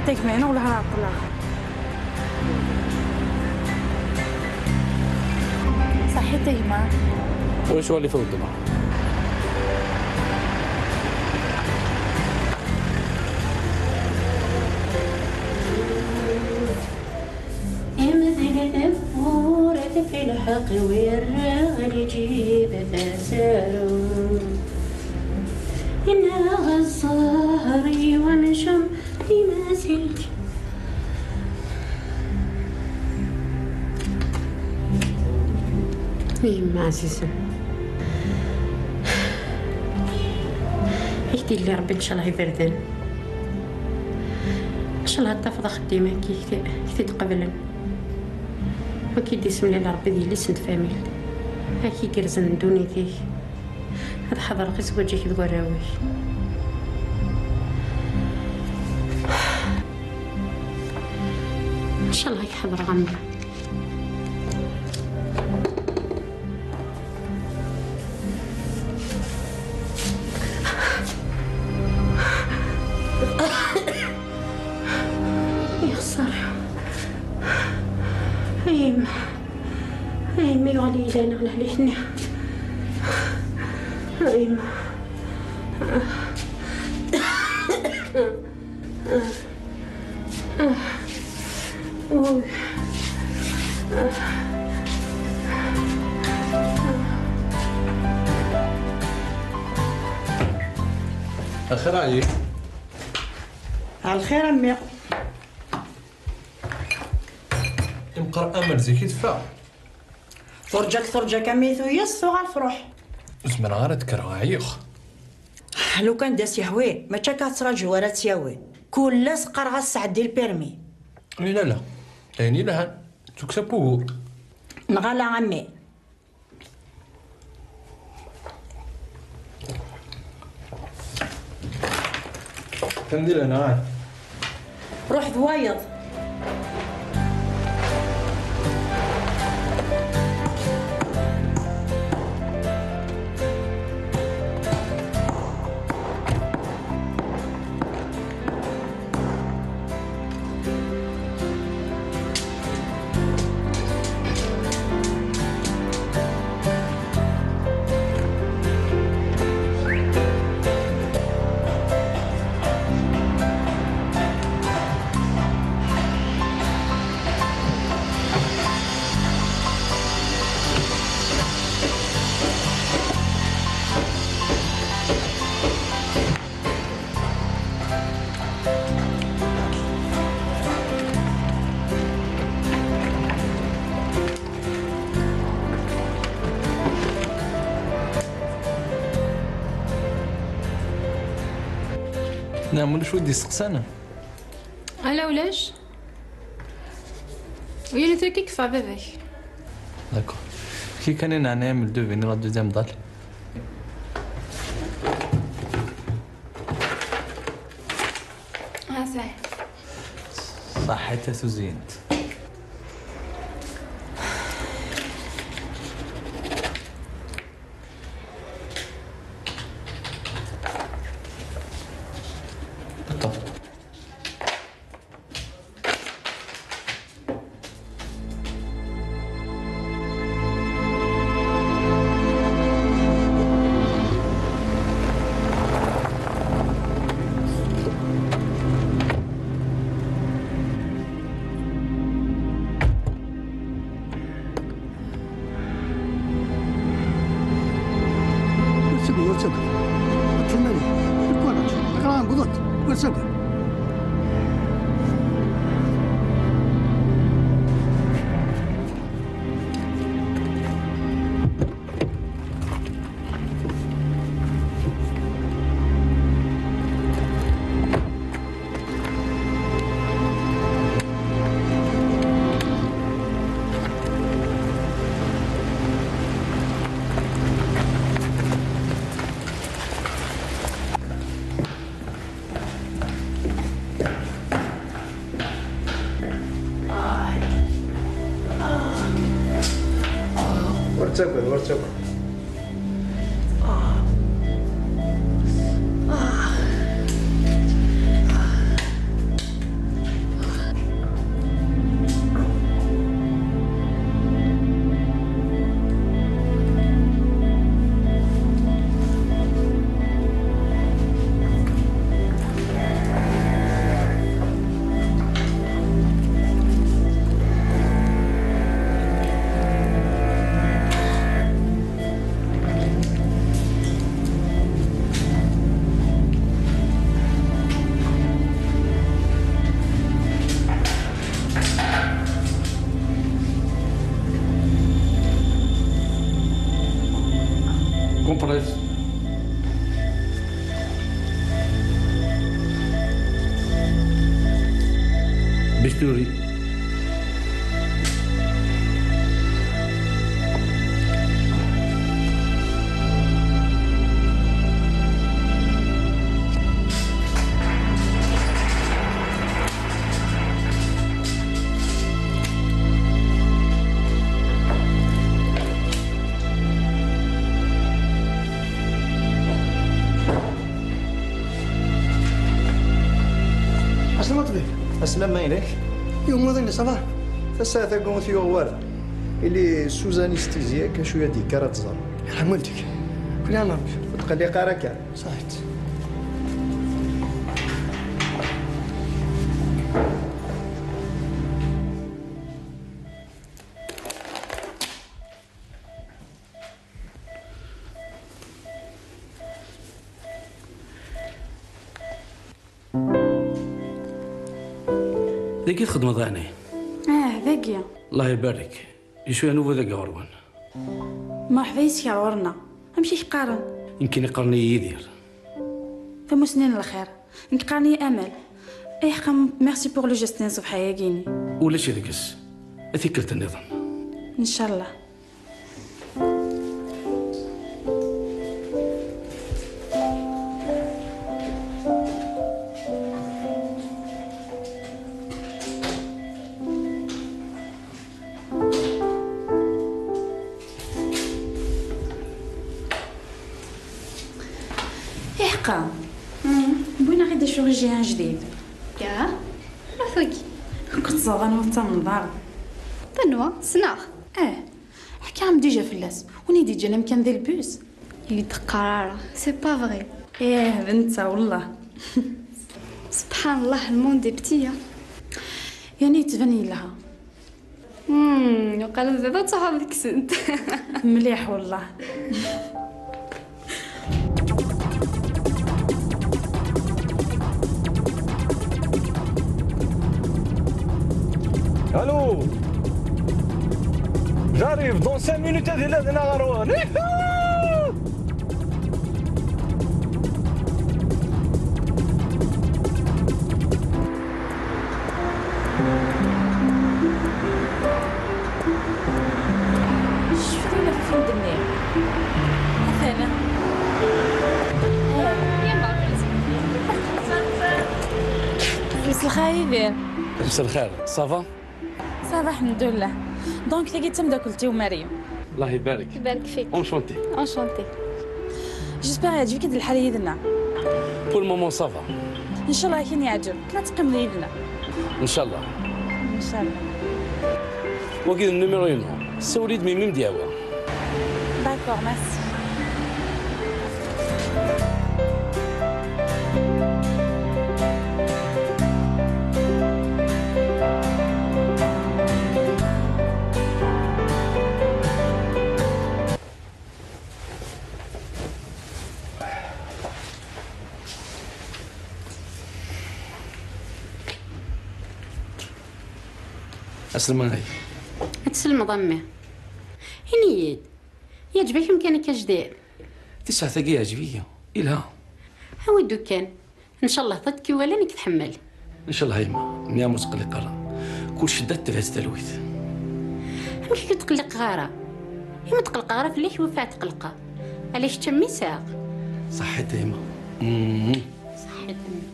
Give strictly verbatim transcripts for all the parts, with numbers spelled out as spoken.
Tagmana wala ɛeṭṭleɣ. Saḥit a gma. Ulac waɣilif a weltma. Imdel tawwurt fi lḥeqq wirreɣ lǧib tasarut. Inna ẓẓher-iw amcum imasilk. Yemma ɛzizen. Ak-d-yelli Rebbi ncallah iberdan. Ncallah ad tafeḍ axeddim akka i k-t-, i k-t-id-qeblen. Wagi d-isemlal Rebbi d yelli-s n tfamilt. Ak igerrzen n ddunit-ik. Ad ḥeḍreɣ i zzwaǧ-ik d warraw-ik. Ncallah ad k-ḥeḍreɣ a mmi. Ya xsara. A yemma. A yemma, yuɣal yilana lehlak-nni. A yemma. Axir ɛli. Ɛelxir a mmi. Imqer amer zik i teffeɣ. Turǧa-k turǧa-k a mmi, tuyes tuɣal truḥ. Ur zmireɣ ara ad d-kkreɣ, ɛyiɣ. Lukan d as-yehwi, mačči akka tettraǧu ara tt-yawi. Kul ass qqareɣ-as sɛeddi lpirmi. Lila la, ayen yelhan, d tukksa n wugur. Neɣ ala a mmi. Atan di lehna. Ruḥ d wayeḍ. Nɛam, ulac wi d-isteqsan? Ala ulac. Yal tura kan yeffeɣ baba-k. D'accord. Ki kan i neɛnaya m le devis-nni la deuxième dalle. Ah, ça. Ṣaḥit a tuzyint. D'accord. What's up, what's up? What's the matter? What's up? Ur ttagad, ur ttagad. Compresse. Bistouri. Aslama ṭbib. Aslama inek. Yemmut-d, ça va? Tasaɛet-agi ur t-yuɣ wara. Il est sous anesthésie, akka cwiya d-yekker ad tẓer. Yerḥem waldik. Kul ɛam Rebbi. Ur tqelliq ara kan. Ṣaḥit. Dagi txedmeḍ ɛni? Ah, dagi. Allah ibarek. Yeswa nubu dagi ɣur-wen. Merḥba yes-k ɣur-neɣ. Amek i k-qqaren? Nekkini qqaren-iyi Yidir. Tamussni n lxir. Nekk qqaren-iyi Amal. Iḥqa, merci pour le geste n ṣṣbeḥ-agi-ni. Ulac deg-s. A tikkelt nniḍen. Ncallah. Iḥqa. Wwin-aɣ-id acurujyan ajdid. Ka? Afagi. Kečč teẓriḍ anwa tettamneḍ ara. Anwa? Ssneɣ. Eh. Ḥkiɣ-am déjà fell-as. Win i d-yeǧǧan amkan di lbus. Ur yi-d-qqar ara. C'est pas vrai. Eh, d netta, wallah. Subḥan Allah, le monde est petit, hein. Yeɛni yettban yelha. Hmm, uqal d baba d taḥuḍ deg-sent. Mliḥ, wallah. Allô. J'arrive dans cinq minutes, ad illa dinna ɣer-wen. Cfut win ɣef i d-nniɣ. Atan. Mselxir a Yidir. Mselxir, ça va? Ça va, alḥemdulillah. Donc, tagi d tameddakelt-iw Mariam. Allah ibarek. Ibarek fik. Enchanté. Enchanté. J'espère yeɛǧeb-ik-id lḥal yid-neɣ. Pour le moment, ça va. Ncallah ad k-yeɛǧeb. Ma teqqimeḍ yid-neɣ. Ncallah. Ncallah. Wagi d numéro inu. Sawel-iyi-d melmi m-d-yehwa. D'accord, merci. Aslem ay. Ad tselmeḍ a mmi. Ini-yi-d, yeɛǧeb-ak umkan-ik ajdid? Tisaɛt-agi yeɛǧeb-iyi. Yelha. Awi-d ukan. Ncallah, ṭiṭ k-iwalan i k-tḥemmel. Ncallah a yemma, mmi-m ur tqelliq ara. Kul cedda tebha-tt talwit. Amek i k-tqelliqeɣ ara? I ma tqelqeɣ ara fell-ak, wafeɛ tqelqeɣ. Ala kečč a mmi sɛiɣ. Ṣaḥḥit a yemma. Mm. Ṣaḥḥit a mmi.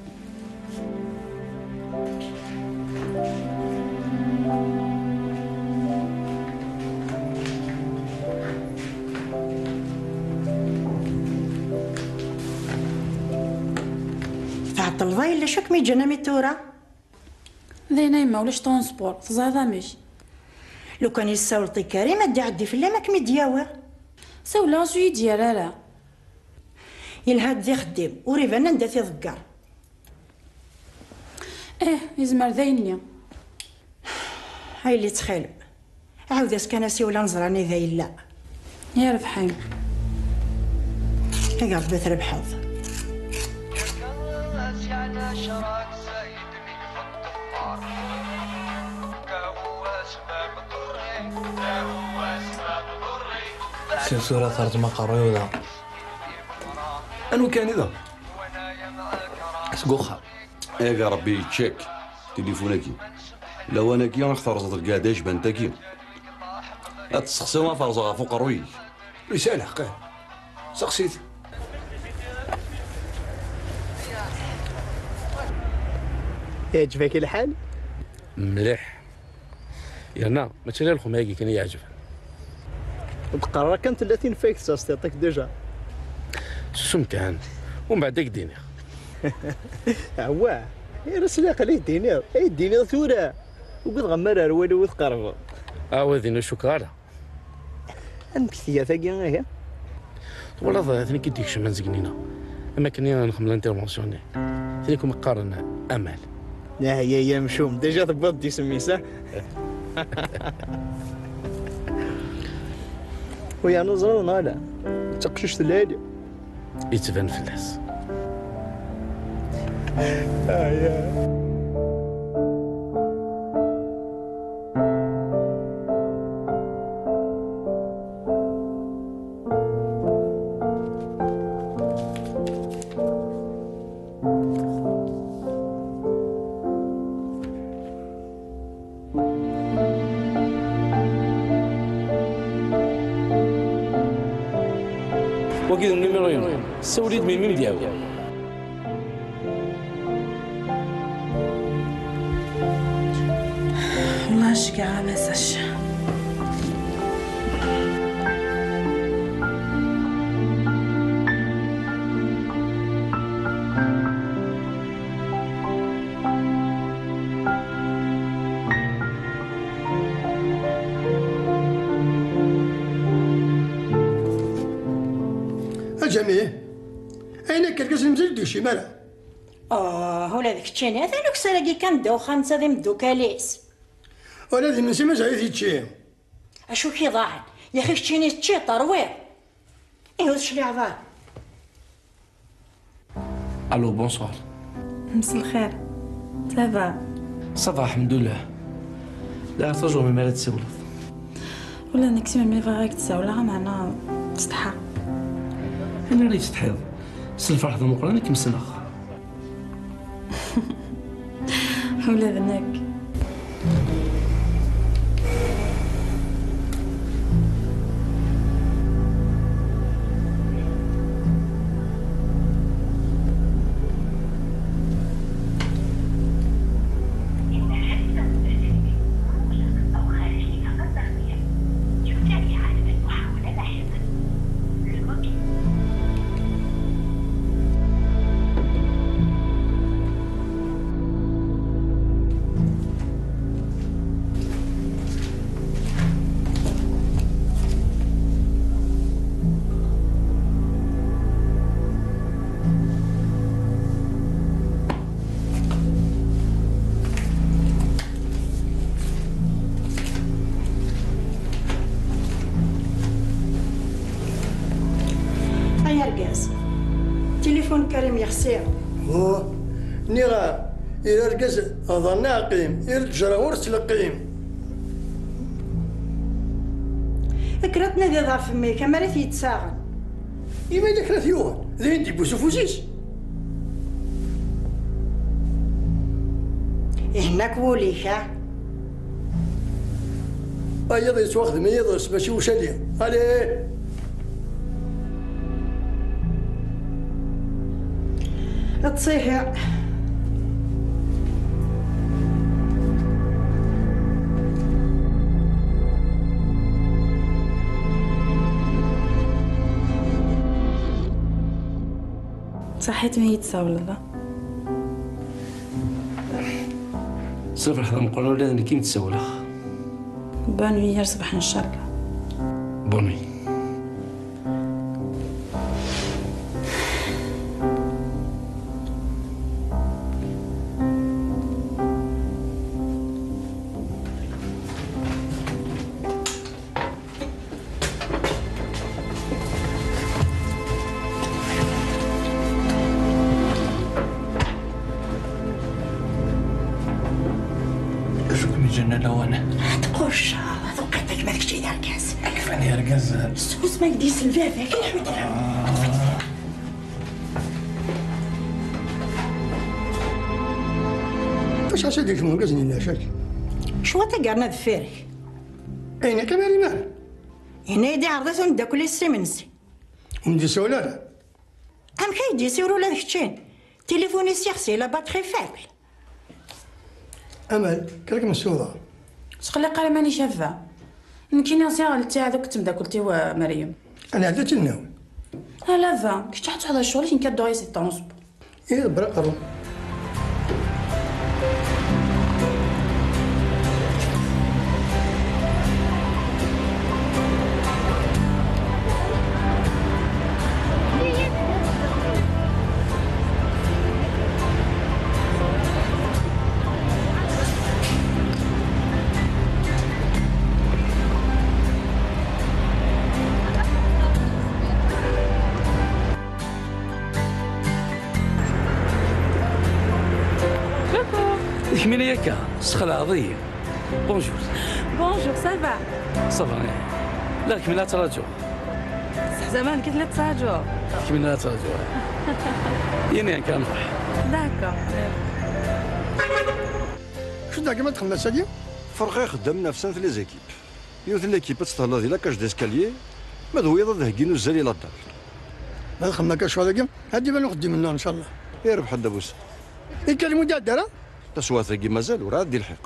Tɛeṭṭleḍ a yelli, acu kem-iǧǧan ami tura? D ayen a yemma, ulac transport, teẓriḍ amek. Lukan yessawleḍ i Karim, ad d-iɛeddi fell-am ad kem-id-yawi. Sawleɣ-as ur yi-d-yerra ara. Yelha-d d ixeddim, ur iban anda t-iḍegger. Ih, yezmer d ayenni. A yelli ttxil-m, ɛawed-as kan asiwel ad nẓer anida yella. Yerbeḥ-im. Eg Rebbi trebḥeḍ. Seg tura terẓem aqerruy-iw da. Anwa kan i da? Seg uxxam. Aga Rebbi yeččak tilifun-agi. Lawan-agi ad terẓeḍ lgada jbant-agi. Ad tessexsiḍ ad terẓeḍ ɣef uqerruy-ik. Yesɛa lḥeqq. Seɣsit. Iɛǧeb-ak lḥal? Mliḥ. Yerna mačči ala lxum-agi kan i yi-iɛeǧben. Ur d-qqar ara kan tella tinfakt s astiṭik déjà. Susem kan, umbeɛd ad k-d-iniɣ. Awah, ar ass laqel ay d-tiniḍ, ay d-tiniḍ tura. Ugadeɣ amar ar walu ur tqerrbeḍ. Awa din ur cukkeɣ ara. Amek tga tagi ihi? Twalaḍ, tin i k-id-ikecmen seg Nina. Am akken i nxemmel intervention-nni. Tin i kem-qqaren amal. Ahya ya amcum, déjà tewwiḍ-d isem-is, ah? Ur yerna ẓriɣ neɣ ala? D taqcict lɛali. Yettban fell-as. Ahya. Wagi d nnumiru-inu. Ssawel-iyi-d melmi m-d-yehwa. Wellah, ceggeɛ a Masac. A Ǧamil, ayen akka, argaz-nni mazal ur d-yekcim ara. Oh, ula d keččini, atan ukessar-agi kan ddaw uxxam netta d imeddukal-is. Ula d imensi mazal-it yečči. Acu k-iḍaɛen? Yaxi keččini teččiḍ, terwiḍ. Ihi ur tecliɛeḍ ara. Allô, bonsoir. Mselxir. Ça va? Ça va, alḥemdulillah. La ttaǧuɣ melmi ara d-tsiwleḍ. Ula d nekk si melmi bɣiɣ ad k-d-ssawleɣ, meɛna tsetḥa. Ayen ara yi-tsetḥiḍ? S lferḥ d ameqqran i kem-ssneɣ. Ula d nekk. Ay argaz, tilifun Karim yexsi. Oh, nniɣ-am, ir argaz hḍer neɣ qqim, ir ttejra ur tettleqqim. Kker ad tnadiḍ ɣef mmi-k, amar i t-yettsaɣen. Ima yella kra t-yuɣen, d ayen d-yewwi s ufus-is. Ihenna-k wul-ik, ha? Ayaḍ yettwaxdem i yiḍes, mačči ucali. Allez! Ṭṣihi. Ṣaḥit mi yi-d-tsawleḍ, a? S lferḥ d ameqqran ula d nekk i m-d-ssawleɣ. Bonne nuit, ar ṣṣbeḥ ncallah. Bonne nuit. Acu kem-iǧǧan a lawan? Tqucceḍ, tuqiṭ-ik ma d kečč i d argaz. Kfan i argaz. Skus ma k-d-isel baba-k, i ḥudreɣ. Ah. Acḥal seg-m urgaz-nni n lɛecak? Cwiṭ i yerna deffir-k. Ayen akka ma yella. Yenna-yi-d iɛreḍ-it umeddakel-is s imensi. Ur m-d-isawel ara. Amek ay d-yessiwel ula d keččin? Tilifun-is yexsi, la batterie faible. Amal, kra kem-ssawḍeɣ. Sqelliq ara mani caffa. Nekkini ziɣ lettiɛad akked temdakkelt-iw, eh, Meryem. Ana ɛedda tinnaw. Ala va, kečč ad tḥuḍ ccɣel-ik, nekk ad dduɣ yis-i ṭṭanṣb. Ih, ḍebber aqerru. Coucou. Kemmini akka, tessexlaɛeḍ-iyi. Bonjour. Bonjour, ça va? Ça va, eh. La, kemmini ad ttraǧuɣ. Seḥzama nekk i telliḍ tettraǧuḍ. Kemmini ad ttraǧuɣ. Ini akka nruḥ. D'accord. Acu d-tɛeggem ad txemmem ass-agi? Ferq ixeddam nefsen les équipes. Yiwet n l'équipe ad tethella di la cage d'escalier, ma d wiyaḍ ad heggin uzzal i la dalle. Ma txemmem akka ccɣel-agi, ad d-iban uxeddim-nneɣ, ncallah. Irbeḥ a Dda Busa. Ikka lmud iɛedda ara? Taswiɛt-agi mazal, ur ɛad d-ilḥiq.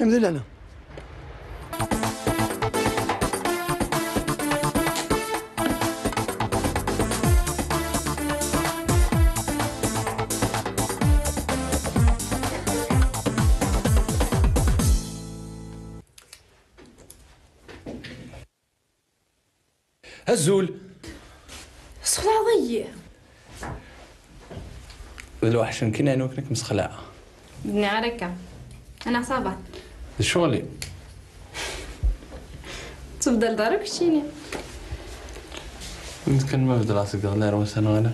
Am di lehna. Azul. Sexlaɛeḍ-iyi. D lweḥc nekkini, anwa akken ad kem-sexlaɛeɣ? D nniɣ ara akka. Anaɣ ça va. D ccɣel-im. Tebdaleḍ ara keččini. Nekk kan ma bedleɣ seg iḍelli ar wass-a neɣ ala.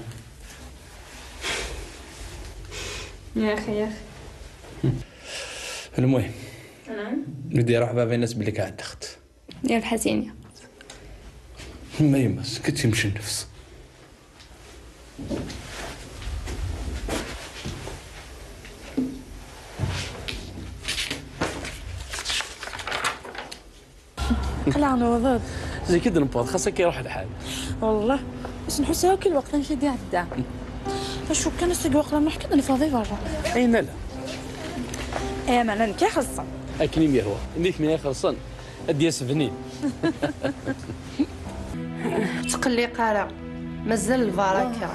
Yaxi, yaxi. Lmuhim. Naam. Mi d-iruḥ baba, in-as belli k-ɛeddaɣ-d. Yerbeḥ a Sidi. Ma yemma-s, kečč imci nnefs. Qleɛ newweḍ-d. Zik i d-newweḍ, xas akka iruḥ lḥal. Wallah, ur s-nḥussu akk i lweqt amek i d-iɛedda. Acu kan, ass-agi waqila nruḥ kan neffeɣ di berra. Ayen ala. Ay aman, nekk ixelṣen. Akken i m-yehwa. Nitni ixelṣen. Ad d-yas bnin. Ur ttqelliq ara. Mazal lbaraka.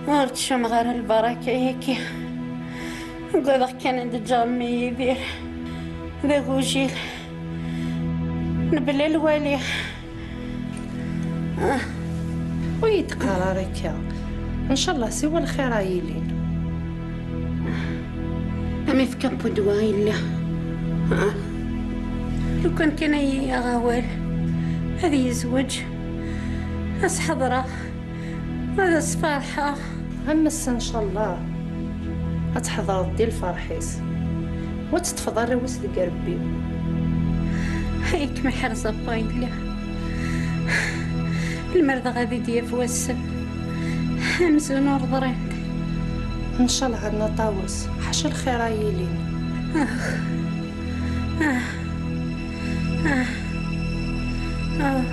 Ur ttcammeɣ ara lbaraka-agi. Ugadeɣ kan ad d-ǧǧeɣ mmi Yidir d agujil. Mebla lwali. Ah. Ur yi-d-qqar ara akka. Ncallah siwa lxir ara yilin. Am ifka n wedwa yella. Ah. Lukan kan ay yaɣ awal ad yezweǧ, ad s-ḥeḍreɣ, ad as-ferḥeɣ. Am ass-a ncallah ad tḥeḍreḍ di lferḥ-is, u ad teṭṭfeḍ arraw-is deg irebbi. Ay kem-iḥrez a ppa yelli. Lemmer daɣen ad d-yaf wass-n amzun ur ḍrint. Ncallah ad naṭawes, ḥaca lxir ara yilin. Ah. Ah. Ah. Ah.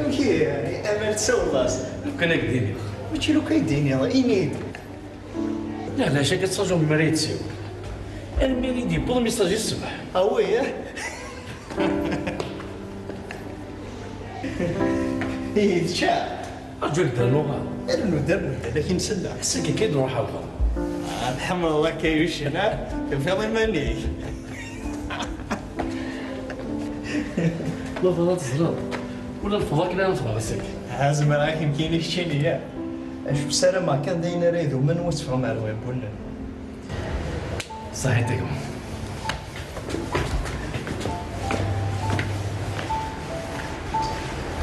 Amek ihi, yeɛni, amer tsawleḍ-as? Lukan ad k-d-iniɣ. Mačči lukan ad d-iniɣ, ini-d. Leɛlac akka ttaǧuɣ mi ara yi-d-tsiwel. Armi i d-yewweḍ message-is ṣṣbeḥ. Ah oui, eh? Ihi tečča. Rǧu ad d-rnuɣ. Rnu-d, rnu-d, ad ak-in-selleɣ. Ass-agi kan i d-nruḥ ar beṛṛa. Ah, tḥemmleḍ akka yuccen, ha? Tufiḍ iman-ik. Ma tebɣiḍ ad teẓreḍ, ula lefḍa kan ara nefḍer ass-agi. Ah, zemreɣ akken kan i keččini, ya. Acu ssarameɣ kan d ayen ara idumen, u ad teffɣem ar wabbunen. Ṣaḥit a gma.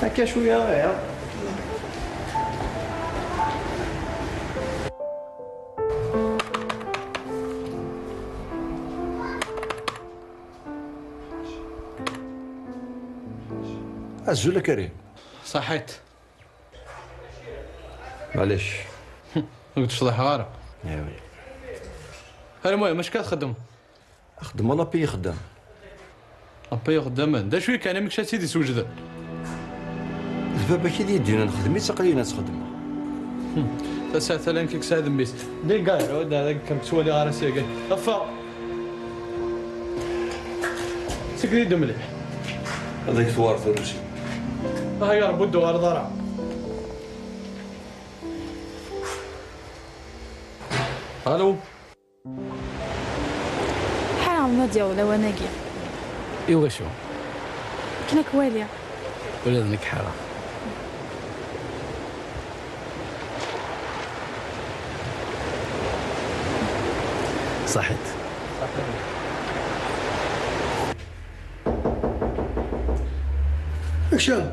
Akka cwiya aya. Azul a Karim. Ṣaḥit. Ur k-d-cḍiḥeɣ ara. Awi. Ar المهم, acu ara txeddmeḍ? Xeddmeɣ la paye ixeddam. La paye ixeddamen. D acu i kan, amek i tt-id-iswejden? D baba-k i d-yeddin ad nexdem-itt, aql-iyi ad tt-xedmeɣ. Tasaɛet ala nekk i yesɛa d mmi-s. Deg gar, da, da, kem ttwaliɣ ara s-yagi. Ffeɣ! Seg-d mliḥ. Ad ak-tewɛer trusi. Ah, ya Rebbi, ur d-tuɣaleḍ ara. Alo. Ḥareɣ ma d-yaweḍ lawan-agi. Iwacu? Akken ad k-waliɣ. Ula d nekk ḥareɣ. Ṣaḥit. Kcem.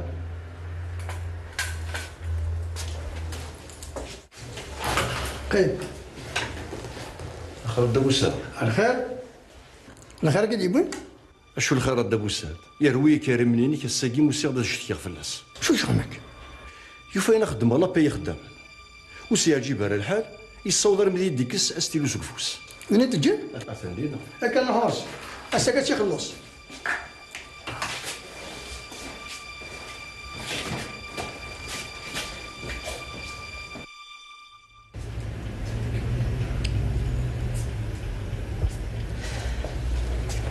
Qqim. Lxir a Dda Busad. Lxir? Lxir akka d-yewwin? Acu lxir a Dda Busad? Yerwi-k irimni-inek, ass-agi usiɣ-d ad cetkiɣ fell-as. Acu yecɣem-ik? Yufa ayen xeddmeɣ la paye ixeddamen. Ur s-yeɛǧib ara lḥal, yessaweḍ armi d iyi-d-ikkes astilu seg ufus. D netta i t-iǧǧan? Atan dinna. Akka nruḥ ɣur-s. Ass-agi ad tt-ixelleṣ.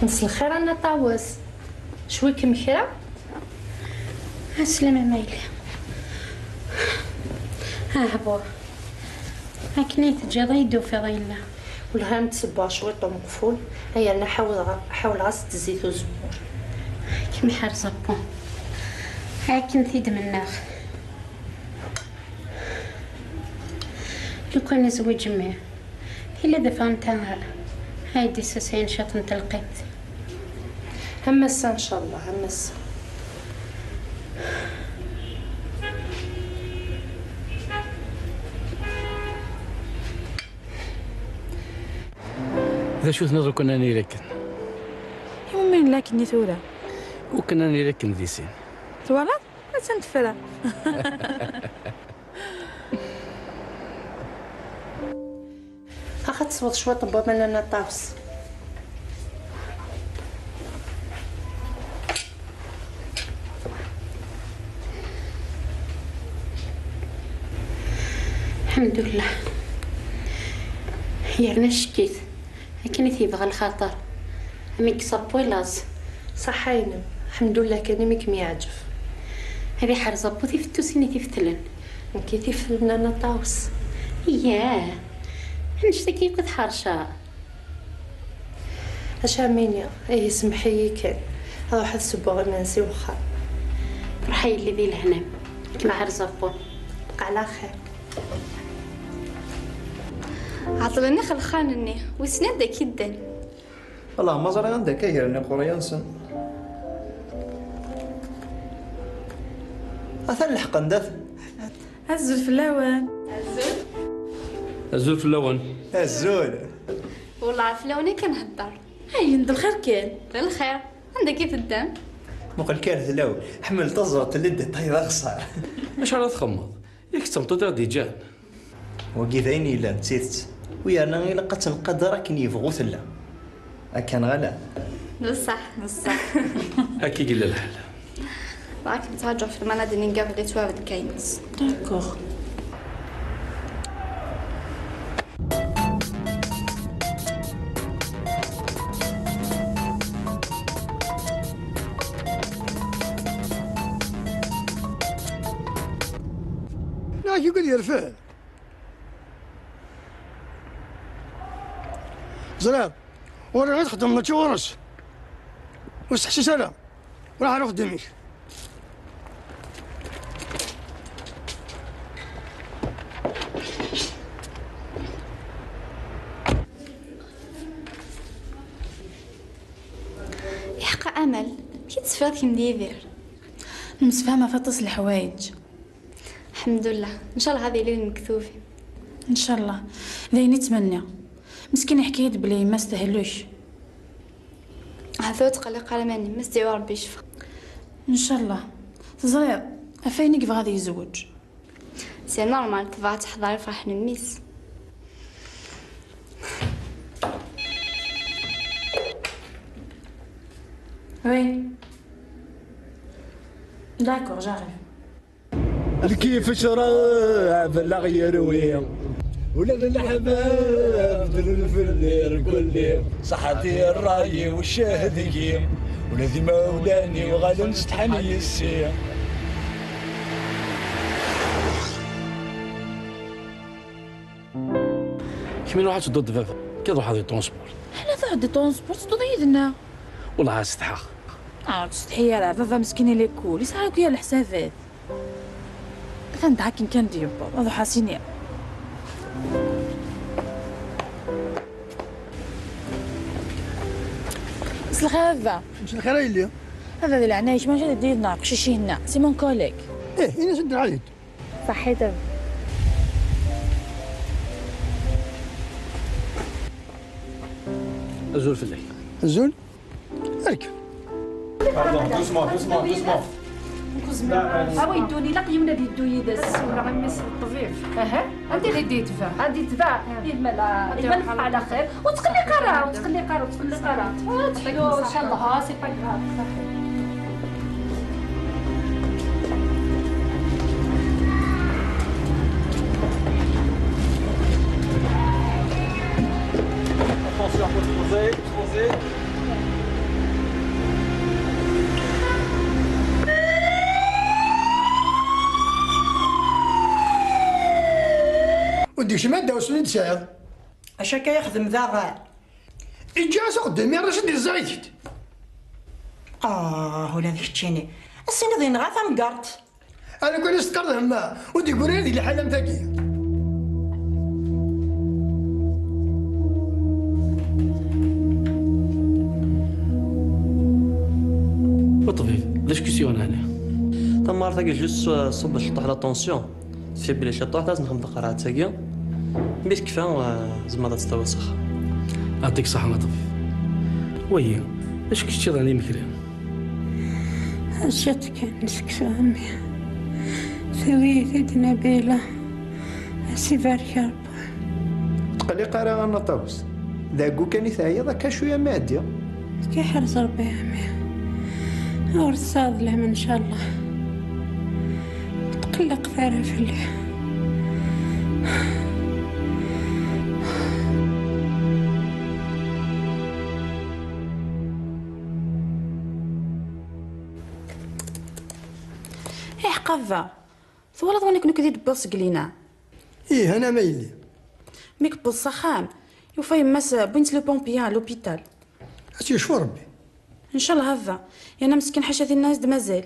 Mselxir a Nna Ṭawes. Cwi-kem kra? Aslama ma yella. Ah, buh. Akken i teǧǧiḍ ay d-tufiḍ yella. Welha am tsebba cwiṭ umeqful, ay yerna ḥawleɣ, ḥawleɣ-as-d zzit uzemmur. Kem ḥerz apun. Akken t-id-mennaɣ. Lukan nezweǧ mmi, tili d afɣent-a ay d-issasayen ciṭ n telqimt. Am ass-a, ncallah, am ass-a. D acu tenniḍ ukan ad nili akken? Iwumi nella akken i tura? Ukan ad nili akken di sin. Twalaḍ? Attan tefra. Ax ad tesweḍ cwiṭ n waman a Nna Ṭawes. Lḥemdullah. Yerna ccek-it. Akken i t-yebɣa lxaṭer. Am i yeṣṣapwi laẓ. Ṣaḥḥa-inem. Lḥemdullah kan imi kem-yeɛǧeb. Ad iḥrez appu tifettusin i t-ifetlen. Nekk i t-ifetlen a Nna Ṭawes. Yah. Annect-agi akk i tḥerceḍ. Acu am ini, ihi semmeḥ-iyi kan. Ad ruḥeɣ ad ssewweɣ imensi i wexxam. Ruḥ a yelli di lehna-m. Ad kem-iḥrez appu. Bqa ɛla xir. Ɛeṭṭlen ixelxan-nni, wissen anda akka i ddan. Wellah ma ẓriɣ anda akka gren iqerya-nsen. Atan leḥqen-d, atan. Azul fell-awen. Azul. Azul fell-awen. Azul. Wellah ɣef lawan i kan hedder. Ayen d lxir kan. D lxir. Anda akka i teddam? Muqel kan fell-awen. Ḥemmel taẓurt telli-d iṭay d axeṣṣar. Acu ara txemmeḍ? Yak d tameṭṭut i ɣ-d-iǧǧan. Wagi d ayen yellan d tidet. U yerna ilaq ad tt-nqader akken yebɣu tella. Akka neɣ ala? D ṣṣeḥ, d ṣṣeḥ. Akka i yella lḥal. Bɣa kem-ttṛaǧuɣ f lmanadini n Gabriel Tuab d Keynes. D'accord. Neɣ yugi ad yerfed. Ẓriɣ, ur riɣ ad txedmeḍ mačči ɣur-s. Ur steḥsis ara. Ruḥ ar uxeddim-ik. Iḥeqqa Amal, amek i d-teffiḍ kemm d Yidir? Nemsefham ɣef aṭas n leḥwayeǧ. Lḥemdullah, ncallah ad yili d lmektub. Ncallah, d ayen i ttmenniɣ. Meskin yeḥka-yi-d belli yemma-s tehlek. Hata ur tqelliq ara iman-im, ad s-d-yawi Rebbi ccfa. Ncallah. Teẓriḍ, ɣef wayen i yebɣa ad yezweǧ. D C'est normal, tebɣa ad teḥḍer ifraḥ n mmi-s. Oui. D'accord, j'arrive. Lkif ccṛeɛ bella yerwi. Ula d leḥbab dlen fell-i rkulli. Ṣaḥat i ṛṛay-iw ccah deg-i. Ula d imawlan-iw ɣalen setḥan yes-i. Kemmini ruḥ ad tedduḍ d baba. Kad ruḥ di transport. Ḥala truḥ di transport, tedduḍ yid-neɣ. Wellah ad setḥaɣ. Ah, ur tsetḥi ara, baba meskin il est cool, yesɛa akk yir leḥsabat. Atan d akken kan d-yewweḍ, ad ruḥ as-iniɣ. S lxir a baba. S lxir a yelli. Baba, di leɛnaya-k, maca ad d-yid-neɣ aqcic-inna, c'est mon collègue. Ih, ini-as ad d-nɛid. Ṣaḥit a baba. Azul fell-ak. Azul. Rkeb. Pardon, doucement, doucement, doucement. Awi yeddun, ilaq yiwen ad yeddu yid-s. Tura a mmi-s n ṭṭbib. Aha. Anta i d-yetba? Ad yetba. Yemma la, yemma la, ala xir. Ur ttqelliq ara, ur ttqelliq ara, ur ttqelliq ara. Ah, teḥlu, ncallah, ah, c'est pas grave. Attention, faut se poser, se poser. Ur d-ikcim ad d-awsen i d-tesɛiḍ. Acu akka yexdem daɣen? Iǧǧa-as uxeddim i Racid yeẓẓa-it-id. Ah, ula d keččini. As-tiniḍ yenɣa tamgerṭ. Ala kan i s-teqqareḍ hemma, ur d-yegguni ara di liḥala am tagi. Ṭṭbib, d acu k-yuɣen ɛni? Tamart-agi juste, euh, ṣubb ciṭuḥ la tension. Tfibli ciṭuḥ, laz nexdem taqerɛet-agi. Mi tekfa, eh, tzemreḍ ad tt-tawiḍ s axxam. Yeɛṭik ṣṣeḥḥa a ṭṭbib. Wayi, acu k-teččiḍ ɛni imekli? Ciṭ kan n seksu a mmi. Tawi-yi-t-id Nabila. A s-ibarek Rebbi. Ur tqelliq ara a Nna Ṭawes. D ɛeggu kan i teɛyiḍ, akka cwiya ma ɛeddi. Ad k-iḥrez Rebbi a mmi. Ur tesɛiḍ laman ncallah. Ur tqelliqet ara fell-i. Iḥeqqa baba, twalaḍ wanek nekk di d-wwiɣ seg lina? Ih, anama yelli. Mi yewweḍ s axxam, yufa yemma-s wwin-tt les pompiers à l'hôpital. Ad tt-yecfu Rebbi. Ncallah a baba, yerna meskin ḥaca tinna i s-d-mazal.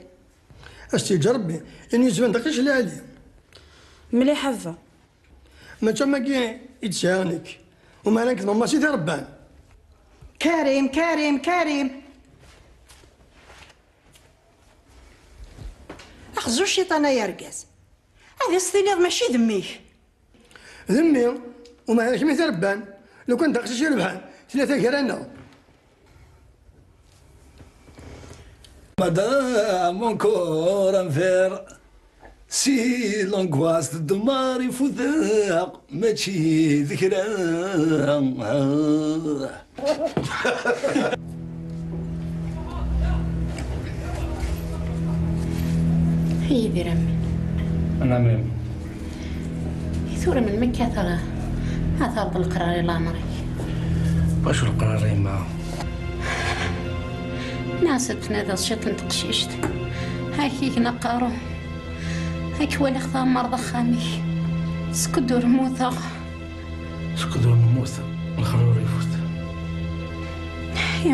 Ad s-t-yeǧǧ Rebbi, yerna yettban-d aqcic lɛali. Mliḥ a baba. Mačči am wagi i d-sɛiɣ nekk. Umeɛna nekk d mamma-s i t-irebban. Karim, Karim, Karim! Axzu cciṭan ay argaz. Ad as-tiniḍ mačči d mmi-k. D mmi, umeɛna kemm i t-irebban. Lukan d aqcic irebḥen, tella taggara-nneɣ. Madame, encore un verre. Si l'angoisse de ma refudeɣ, mačči d kra. Yidir a mmi. Anam a mmi. I tura melmi akka ara, ara terreḍ leqrar i leɛmer-ik? Wacu leqrar a yemma? Nɛas ad tnadiḍ ciṭ n teqcict. Ad k-igen aqerru. Ad k-waliɣ tɛemmereḍ axxam-ik. Skud ur mmuteɣ. Skud ur nemmut, lexrur ifut.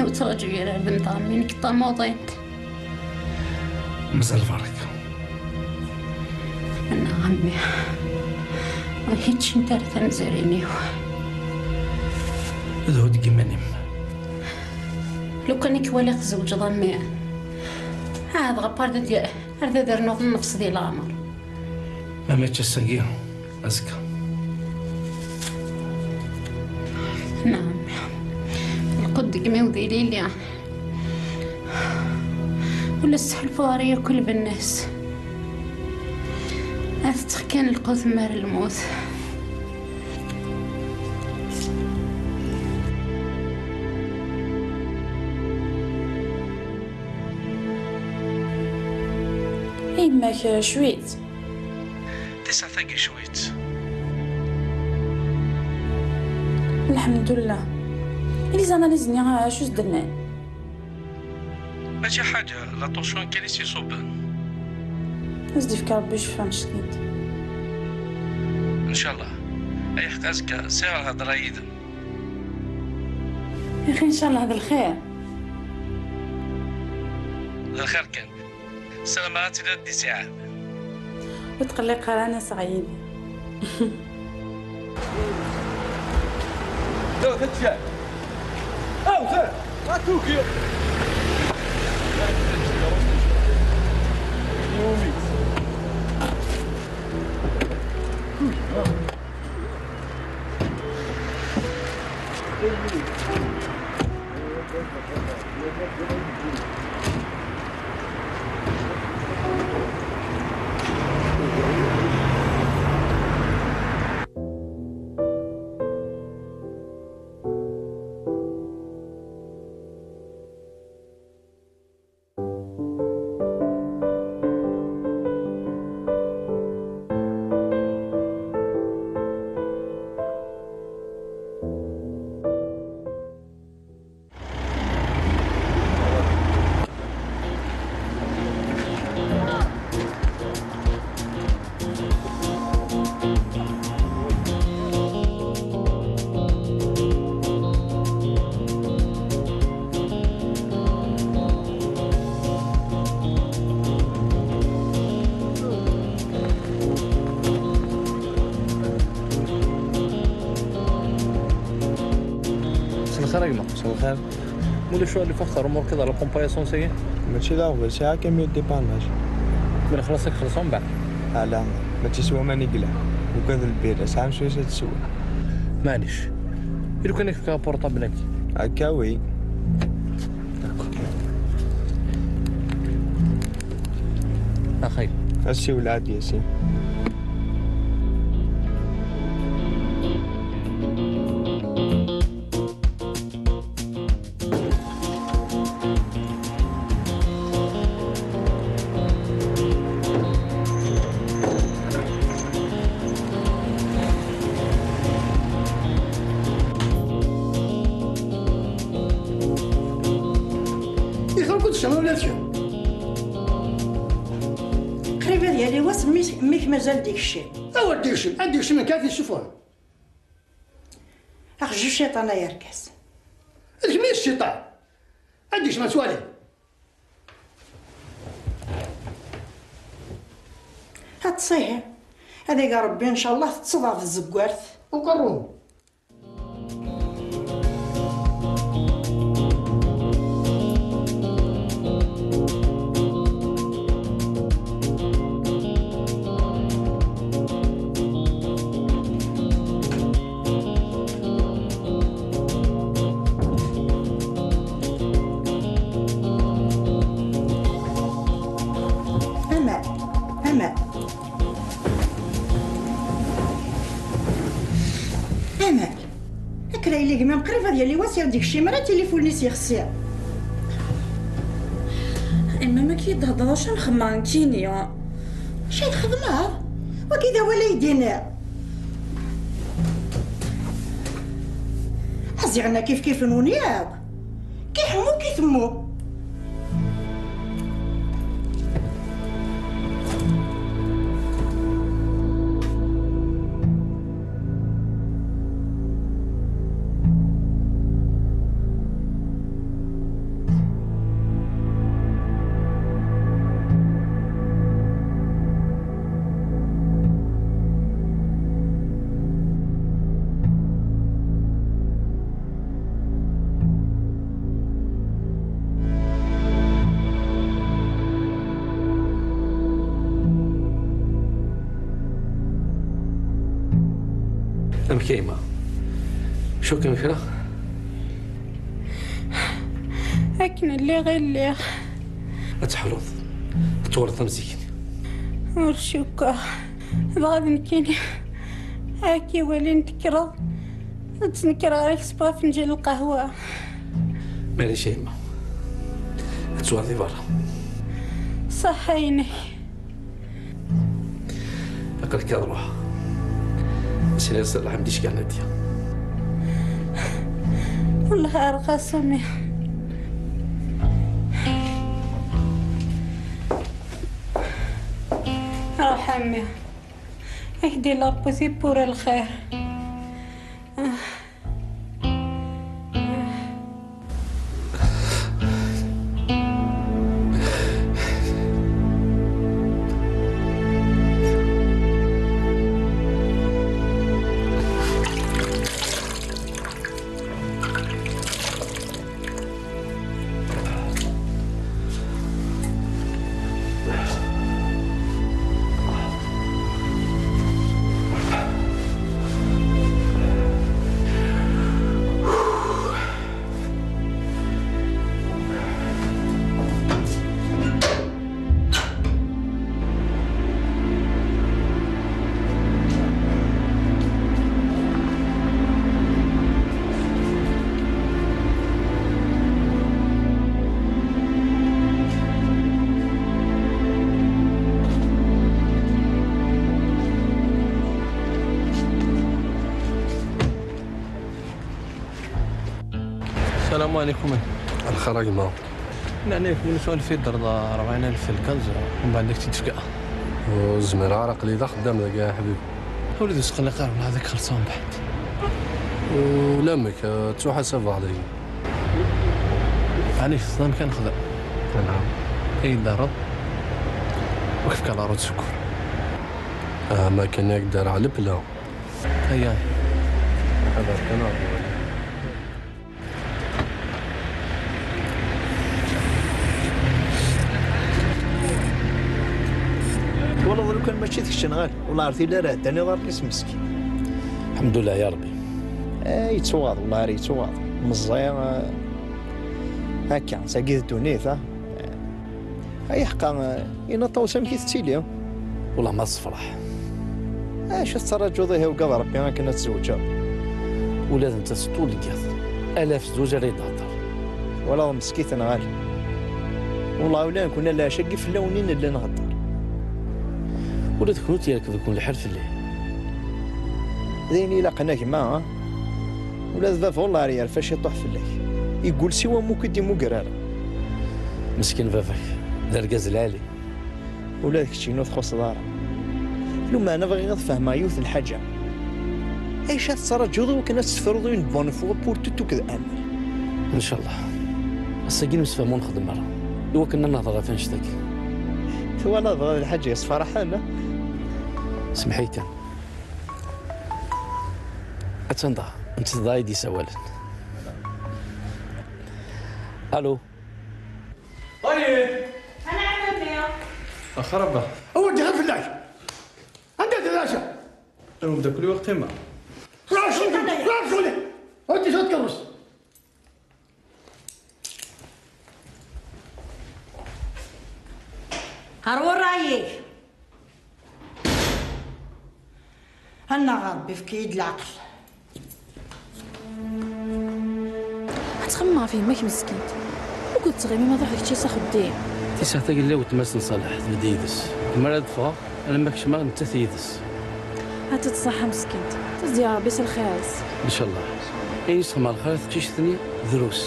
Ur ttraǧu ara ar d mteɣ mmi nekk d tamuḍint. Mazal berrek. Mennaɣ a mmi, ur yi-ččint ara tamezrin-iw. D hud deg iman-im. Lukan i k-waliɣ tzewǧeḍ a mmi, ah, dɣa par d, ar d ad rnuɣ nnefs di leɛmer. Ma mačči ass-agi, azekka. Nɛam. Lqut deg imi-w d ilili. Ur la sḥulfuɣ ara yakk lbenna-s. A Tettex kan lqut mar lmut. Yemma-k cwitt. Tisaɛt-agi cwitt. Lḥemdullah. I les analyses-nni, acu s-d-nnan? Mačči ḥaǧa, la tension kan i s-iṣubben. Ad s-d-ifk Rebbi ccfa meskint. Ncallah. Ay ḥeq azekka, sɛiɣ lhedra yid-m. Yaxi ncallah d lxir. D lxir kan. Ssarameɣ ad tiliḍ di sɛad. Ur tqelliq ara, ad n-aseɣ yid-i. مساء الخير يا جماعة، مساء الخير. Mulac ur ɣ-ifaq remorque d la pompe à essence-agi? Mačči d aɣbel, sɛiɣ camion de dépannage. Ma nxelleṣ ad k-xellṣeɣ mbeɛd. Ala, mačči s waman i yella. Ugad lbira, sɛan cwiya ad teswa. Maɛlic. I lukan ad k-fkeɣ apurṭabl-agi? Akka, wi. D'accord. Axay. Ad siwel ɛad Yasin. Ixelq-d ccna ula d kemm. Qrib ad yali wass, mmi-k, mmi-k mazal d-ikcem. Awer d-ikcem, ad d-ikcem nekk ad t-issufɣen. Aqjun cciṭan ay argaz. D kemm i d cciṭan. Ad d-ikcem ad twaliḍ. Ad tt-ihi. Ad ig Rebbi, ncallah, tettseḍ ɣer tzeggart. Uqerru. Aman. Aman. Aman. Akken ay gma qrib ad yali wass ur d-ikcim ara tilifun-is yexsi. Imam, akka i d-thedreḍ, acu nxemmer nekkini? Acu i txedmeḍ? Wagi d awal ay d-iniɣ. Aziɣen-a kif kif-nwen yakk. Kiḥmu kitemmu. Amek a yemma? Cukkem kra? Akken lliɣ i lliɣ. Ad teḥluḍ. Ad tuɣaleḍ am zik-nni. Ur cukkeɣ. Dɣa d nekkini, akka iwalin tekkreḍ, ttnekreɣ ɣer-k sbeɣ afenǧal n lqahwa. Maɛlic a yemma, ad tuɣal di berra. Ṣaḥḥa-inek. Aql-ik ad ruḥeɣ. Sliɣ s lḥemd i cekkeɣ Nadya. Wellah ɛerqeɣ a Sami. Ruḥ a mmi. Ak-d-illa Ṛebbi tiwwura n lxir. السلام عليكم. الخير يا جماعة. نعني يكون سؤال في الدرجة أربعين ألف في الكنز، ومن بعد ديك تتفكأ. وزمر عرق لي داخل دم ذاك يا حبيبي. ولد وسخن لقاه ولا هذاك خلصان بعد. ولمك، آه، تسو حسب علي. يعني في الظلم كان خذا. نعم. اي دار. وكيف كان روت سكر. آه، ما كان يقدر على البلا. هيا. هذا كان عبد الغني. والله لو كان ماشي ديك الشنغال، والله عرفتي لا راه داني ضرك اسم مسكين. الحمد لله يا ربي. آه، يتواض، والله راه يتواض. مزيان، آه، هكا، ساقي الدنيا، ها؟ أي حقا، إنا طوسم كي تتيلي. والله ما تصفرح. اش ترجو ضيه وقضى ربي ما كنا تزوجها. ولاد انت سطول القاض. آلاف زوج راه يتهضر. ولا مسكيت نغالي. والله ولا نكون لا شاقي في اللونين اللي نهضر. ولاد كنت ياك بكون الحال في الليل. دين إلا قنا كما، ها؟ ولاد باب والله ريال فاش يطيح في الليل. يقول سوى ممكن دي مقرر. مسكين باباك. دار قاز العالي. ولا داك الشيء نو تخص دار. لو ما انا بغي غير فهمها يوث الحاجه. ايش هاد الصرا جوضو وكنا تستفرضوا une bonne fois pour tout كذا امر. ان شاء الله. السجين مستفهمون نخدم مره. لو كنا نهضر غير فنشتك. ثوا نهضر هذه الحاجه يصفى رحمه. سمحي كان. اتنضع. انت تضاي دي سوالن. الو. طيب. انا عملت ايه؟ اخربه. اودي غير في اللعب. انت تتعشى. انا بدك كل وقت ما. لا شغلي، لا شغلي. انت شو تكرس؟ هرول رايك. هنا غربي فكيد العقل. Ad txemmem ɣef yemma-k meskint. Wukud tettɣimim ad ruḥ kečči s axeddim? Tisaɛt-agi lliɣ wetma-s n Ṣaleḥ tbedd yid-s. Mer ad ffɣeɣ, alamma kecmeɣ nettat yid-s. Ad tt-tṣaḥa meskint. Tezdi Ṛebbi s lxir-is. Ncallah. Ayen i s-txemmem lxir teqcict-nni, drus.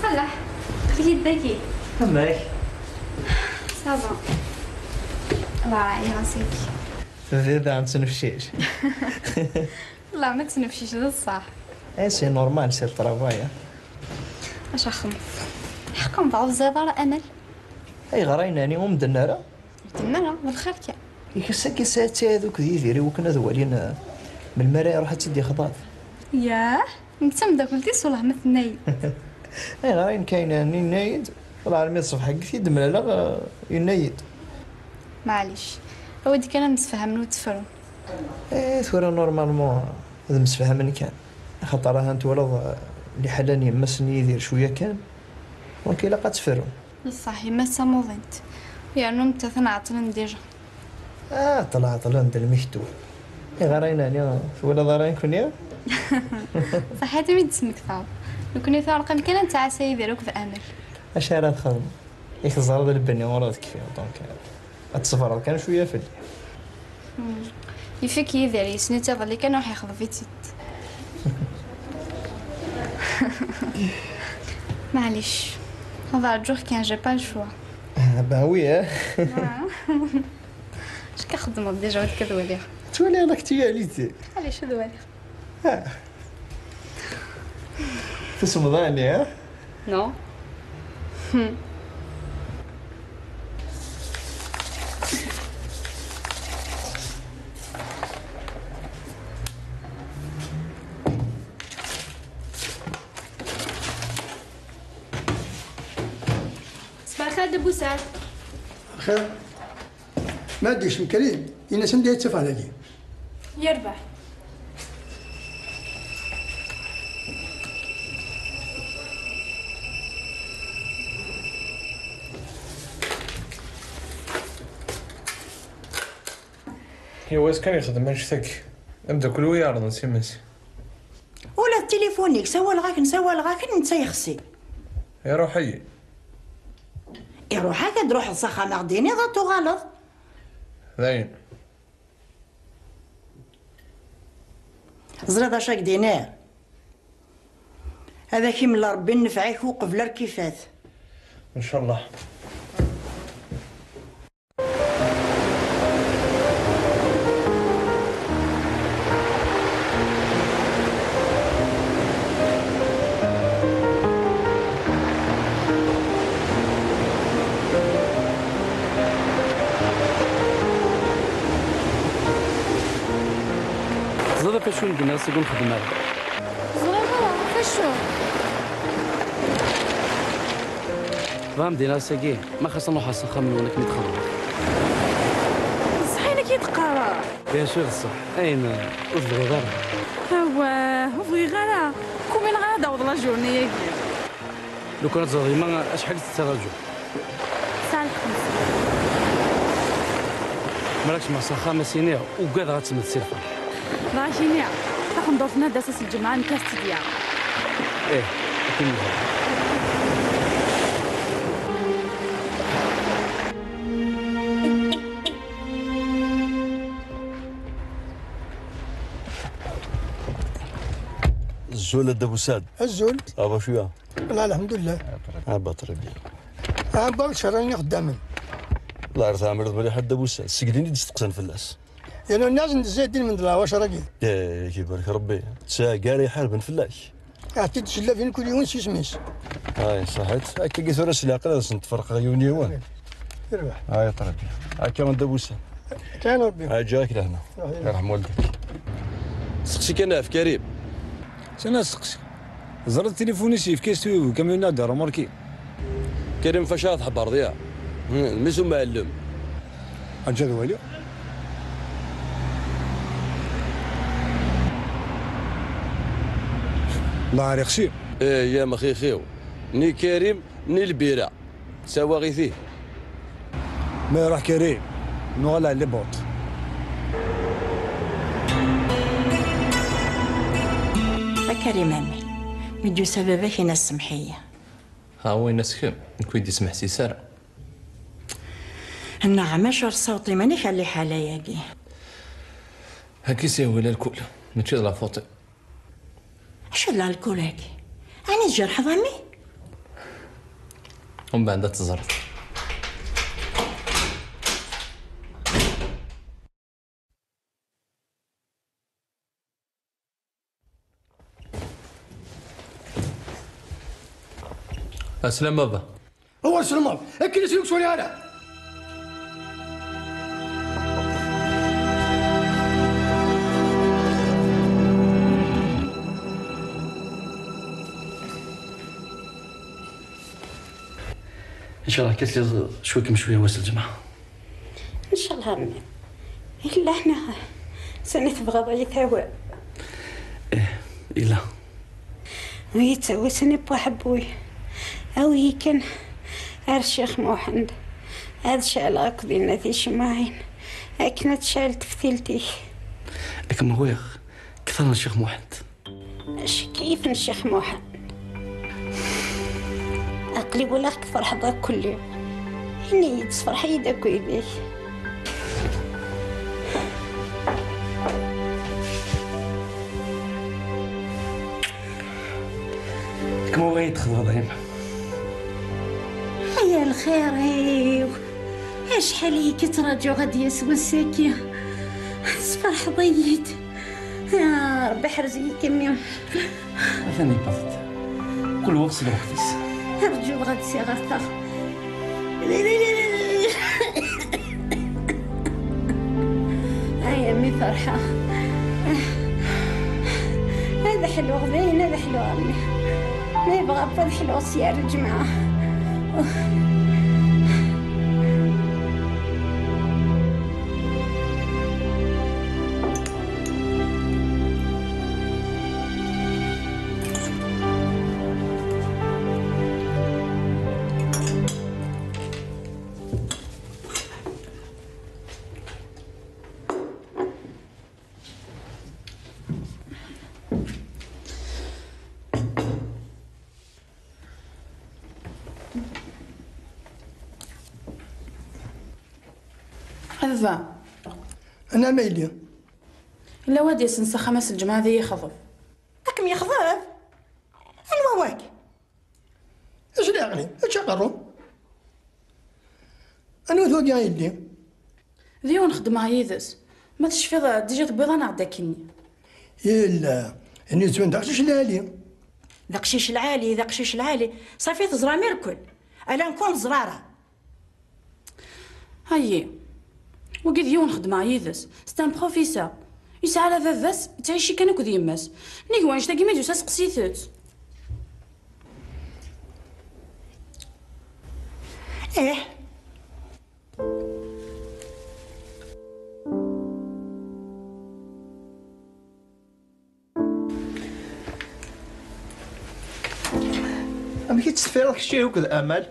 Ṣaleḥ, aql-iyi dagi. Amek? Ça va. Ɣas akka. Tebdiḍ ad tettnefcic. Wallah ma ttnefcic d ṣṣeḥ. Eh, c'est normal, c'est le travail, hein. Acu axxam? Ḥeqqa ur tɛuzzeḍ ara Amal? Ayɣer, ayen ɛni ur m-d-tenna ara? Ur d-tenna ara, d lxir kan. Ikess-agi sɛiɣ-tt akked Yidir i wakken ad walin, eh, melmi ara iruḥ ad tt-id-ixḍab. Yah, nekk d tameddakelt-is, wellah ma tenna-yi-d. Ayɣer ayen kayen yenna-yi-d, wala armi d ṣṣbeḥ-agi i d-mlaleɣ, eh, yenna-yi-d. Maɛlic. Awi-d kan ad msefhamen ur ttefru. Eh, tura normalement ad msefhamen kan. Axaṭer ahan twalaḍ, eh, liḥala n yemma-s n Yidir cwiya kan. Donc ilaq ad tefru. Ṣṣeḥ, yemma-s d tamuḍint. Yernu nettat-n ɛeṭṭlen déjà. Ah, ṭṭleɛ ṭṭlen d lmektub. Iɣer ayen ɛni twalaḍ ara nekni? Ṣaḥit mi d-tesmektaḍ. Nekni tura qim kan ad nttɛassa Yidir akked Amal. Acu ara txedmeḍ? I teẓriḍ lebni ur ad kfiɣ, donc, ad tṣebreḍ kan cwiya fell-i. Hmm. Yif-ik Yidir yessen-itt iḍelli kan, ruḥ yexḍeb-itt-id. Maɛlic. Ad rǧuɣ kan, j'ai pas le choix. Ah, bah oui, hein. Ah. Acu ka xeddmeḍ déjà, ad k-ad waliɣ. Ttwaliɣ l'actualité. Maɛlic, ad waliɣ. Ah. Tusmeḍ ɛni, ha? Non. Hmm. Ṣbaḥ lxir a Dda Busal. Lxir. Ma d-yekcem Karim, ini-as anda yettafeɣ dagi. Yerbeḥ. Yiwwas kan yexdem annect-agi. D ameddakel wi iɛerḍen s iman-is. Ula d tilifun-ik, sawaleɣ-ak-n, sawaleɣ-ak-n, netta yexsi. Iruḥ-iyi. Iruḥ-ak, ad d-truḥeḍ s axxam, ad ɣ-d-tiniḍ, ad tuɣaleḍ. Dayen. Teẓriḍ acu ak-d-iniɣ? Ad ak-imel Rebbi nnfeɛ-ik uqbel ar k-ifat. Ncallah. Teẓriḍ ɣef acu i m-d-nniɣ seg ur nxeddem ara? Ẓriɣ ara, ɣef acu? Bɣa m-d-iniɣ ass-agi, ma xas ad nruḥ s axxam-nwen akken i d-xedmeɣ. D ṣṣeḥ ayen akka i d-qqareɣ. Bien sûr, d ṣṣeḥ. Ayen, ur tebɣiḍ ara? Awah, ur bɣiɣ ara. Kumineɣ ara d-aweḍ la journée-agi. Lukan ad teẓreḍ yemma acḥal i tettraǧu. Tesɛa lḥeqq. Mi ara kecmeɣ s axxam, ad s-iniɣ ugadeɣ ad temmet si lferḥ. Dɣa kini, taqendurt-nni ad d-tas ass n lǧemɛa, nekk ad s-tt-id-yaɣ. Ih, akken yebɣa. Azul a Dda Busad. Azul. Ça va cwiya? Wallah, lḥemdullah. Ah, bah, très bien. Ah, bah, ccerren ixeddamen. Allah ar tɛemreḍ mliḥ a Dda Busad. Seg din i d-steqsan fell-as. Yerna nniɣ-asen-d zzay ddin mend lɛawacer-agi. Yak ibarek Rebbi. Ttɛegga ara iḥarben fell-ak. Aɛti-d tcellabin kul yiwen s yisem-is. Ay, ṣaḥit. Akkagi tura s leɛqel ad sen-tferqeɣ yiwen yiwen. Yerbeḥ. Ay, ṭrebya. Akka a Dda Busad. Kan Rebbi. Ay, ǧǧiɣ-ak lehna. Ruḥ, yerbeḥ. Yerḥem walidek. Seqsi kan ɣef Karim. Sani ad seqsi. Ẓriɣ tilifun-is yefka-as-t i ukamyun-a d remorki. Karim fac ara tḥebbreḍ ya. Hmm, mmi-s umɛellem. Aǧǧa ad waliɣ. Llah ar ixsi. Eh, ya mxixiw. Ni Karim, ni lbira. Sawaɣ-it-ih. Ma iruḥ Karim, nuɣal ar les bottes. A Karim, ami, mi d-yusa baba-k, ini-as semmeḥ-iyi. Ha, wayen-as kemm, nekk ur yi-d-ismeḥsis ara. Nneɣ, maca ur tessaweḍ iman-ik ar liḥala-agi. Akka i s-yehwa lalkul, mačči d la faute. Acu d lalkul-agi? Ɛni tjerḥeḍ a mmi? Umbeɛd ad teẓreḍ. Aslam baba. Awer selmeḍ, akken i s-ur ttwaliɣ ara. Ncallah kan ad tiliḍ cwi kem cwi wass lǧemɛa. Ncallah a mmi. Illa ḥna sani tebɣiḍ ad yi-tawiḍ? Ih, illa. Ur yi-ttawi sani n waḥebbuy. Awi-yi kan ar Ccix Muḥend. Ad ceɛleɣ akked inna ticemmaɛin akken ad tecɛel teftilt-ik. Ad kem-awiɣ kter n Ccix Muḥend. Acu kif n Ccix Muḥend. Aql-i walaɣ-k tferḥeḍ akk-, kulli. Ini-yi-d, sferḥ-iyi-d akk yid-k. Kem ur yi-d-txedmeḍ a yemma. Ay a lxir-iw, acḥal i k-ttraǧuɣ ad d-yas wass-agi. Tesferḥeḍ-iyi-d. Ah, Rebbi ḥrez-iyi kemmi. Atan yewweḍ-d. Kul weqt s lweqt-is. Rǧu bɣa ad siɣerteɣ. Ay a mmi ferḥeɣ. Ad ḥluɣ dayen, ad ḥluɣ a mmi. Ma yebɣa Rebbi ad ḥluɣ s yir lǧemɛa. A baba. Anɛam a yelli. Illa wa d-yasen s axxam ass n lǧemɛa ad iyi-yexḍeb. Ad kem-yexḍeb? Anwa wagi? Ečč leɛqel-im, ečč aqerru. Anwa-t wagi a yelli? D yiwen xeddmeɣ yid-s. Ma tecfiḍ, dija tewwiḍ-aneɣ-d akkenni. Yella, yettban d aqcic lɛali. D aqcic lɛali, d aqcic lɛali. Safi teẓram irkel. Ala nekk ur neẓra ara. Ayi. Wagi d yiwen xeddmeɣ yid-s. C'est un professeur. Yesɛa ala baba-s, yettɛici kan akked yemma-s. Nnig wanect-agi mi d-yusa, seqsit-t. Ih. Amek i tt-teffireḍ kečči akked Amal?